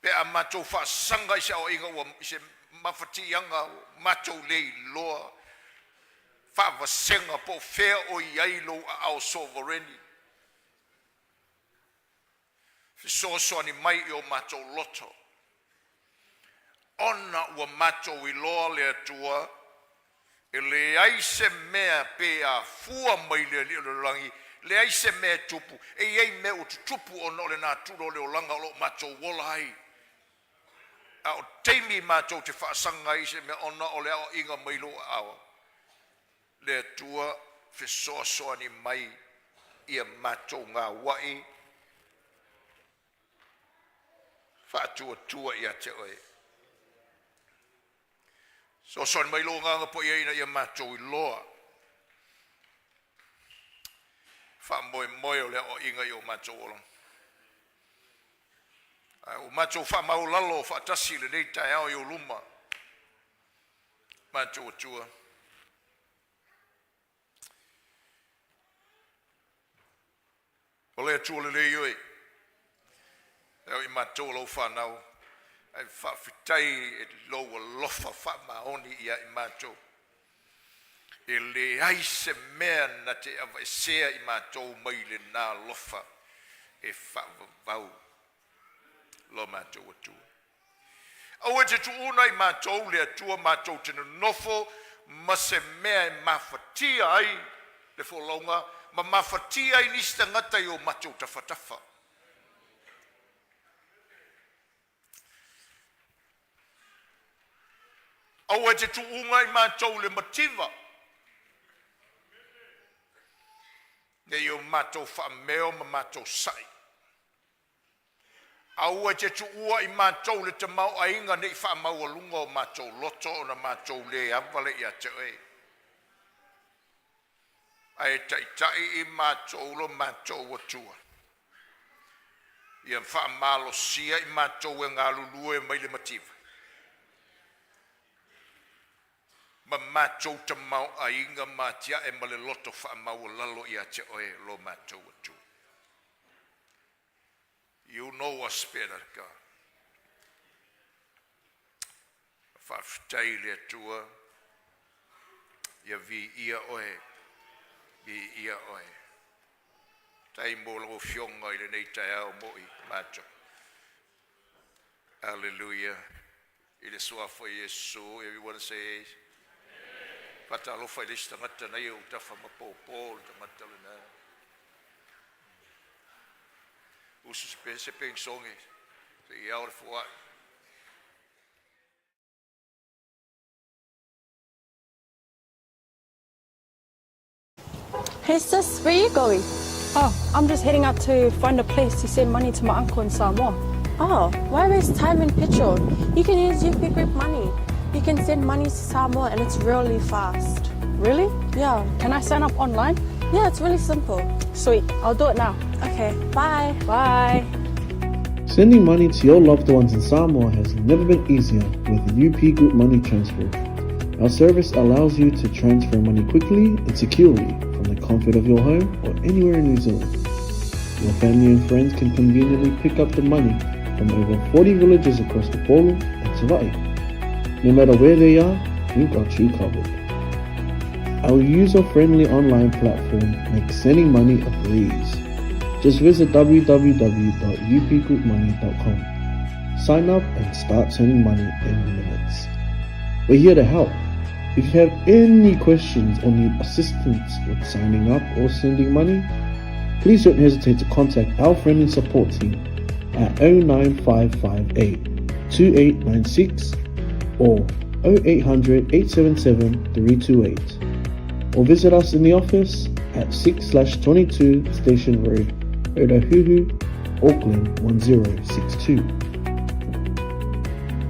pe a matou faasaga i se aoaiga ua i se mafatiaga ua matou le iloa faavasega po o fea o i ai lou aao sovereign. Fesoasoani mai i o matou loto, ona ua matou iloa le Atua e leai se mea pe afua mai le alii o le lalolagi, leai se mea e tupu. E i ai mea ua tutupu ona o le natura o le olaga o lo o matou ola ai. A o taimi matou te faasaga ai i se mea ona o le aoaiga mai lou aao, le Atua fesoasoani mai ia matou gauai faatuatua ia te oe. Soasoani mai lou agaga paia ina ia matou iloa faamoemoe o le aoaiga i o matou olaga. Ae ua matou faamaualalo faatasi i lenei taeao i ou luma, matou Atua. O le Atua lelei oe, e ao i matou o lau fanau, ae faafetai i lou alofa faamaoni ia i matou. E leai se mea na te aveesea i matou mai lena alofa e faavavau lo matou Atua. Aua e te tuuna i matou le Atua matou te nonofo ma se mea e mafatia ai le folauga ma mafatia ai nisi tagata i o matou tafatafa. Aua e te tuuga i matou i le mativa, ne i o matou faameo ma matou sai. Aua e te tuua i matou le tamaoaiga nei faamaualuga o matou loto ona matou le ava lea ia te Oe, ae taitai i matou lo matou Atua, ia faamalosia i matou e galulue mai le mativa ma matou tamaoaiga ma atiae ma le loto faamaualalo ia te Oe lo matou Atua. You know us better, God. Faafetai i le Atua, ia viia Oe, viia Oe. Faafetai mo lau Afioga i lenei taeao mo i matou. Aleluia i le Suafa o Iesu. Everyone says. Faatalofa i le isi tagata na i ou tafa ma po le tagata lena. Usu se se pegisogi seia ao le foai. Hey sis, where are you going? Oh, I'm just heading out to find a place to send money to my uncle in Samoa. Oh, why waste time and petrol? You can use UP Group Money. You can send money to Samoa and it's really fast. Really? Yeah. Can I sign up online? Yeah, it's really simple. Sweet, I'll do it now. Okay, bye. Bye. Sending money to your loved ones in Samoa has never been easier with UP Group Money Transfer. Our service allows you to transfer money quickly and securely from the comfort of your home or anywhere in New Zealand. Your family and friends can conveniently pick up the money from over 40 villages across the Polo and Savai'i. No matter where they are, we've got you covered. Our user-friendly online platform makes sending money a breeze. Just visit www.upgroupmoney.com. Sign up and start sending money in minutes. We're here to help. If you have any questions or need assistance with signing up or sending money, please don't hesitate to contact our friendly support team at 09558 2896 or 0800 877 328 or visit us in the office at 6/22 Station Road, Otahuhu, Auckland 1062.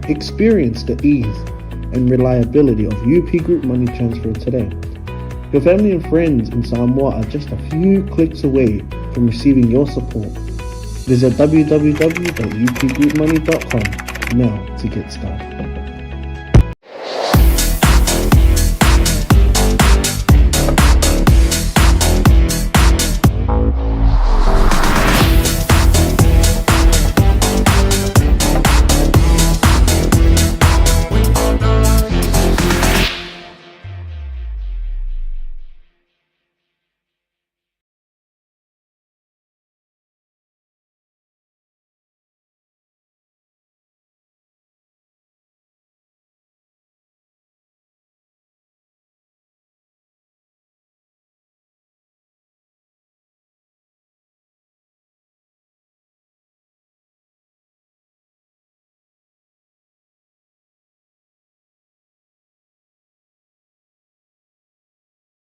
Experience the ease and reliability of UP Group Money Transfer today. Your family and friends in Samoa are just a few clicks away from receiving your support. Visit www.upgroupmoney.com now to get started.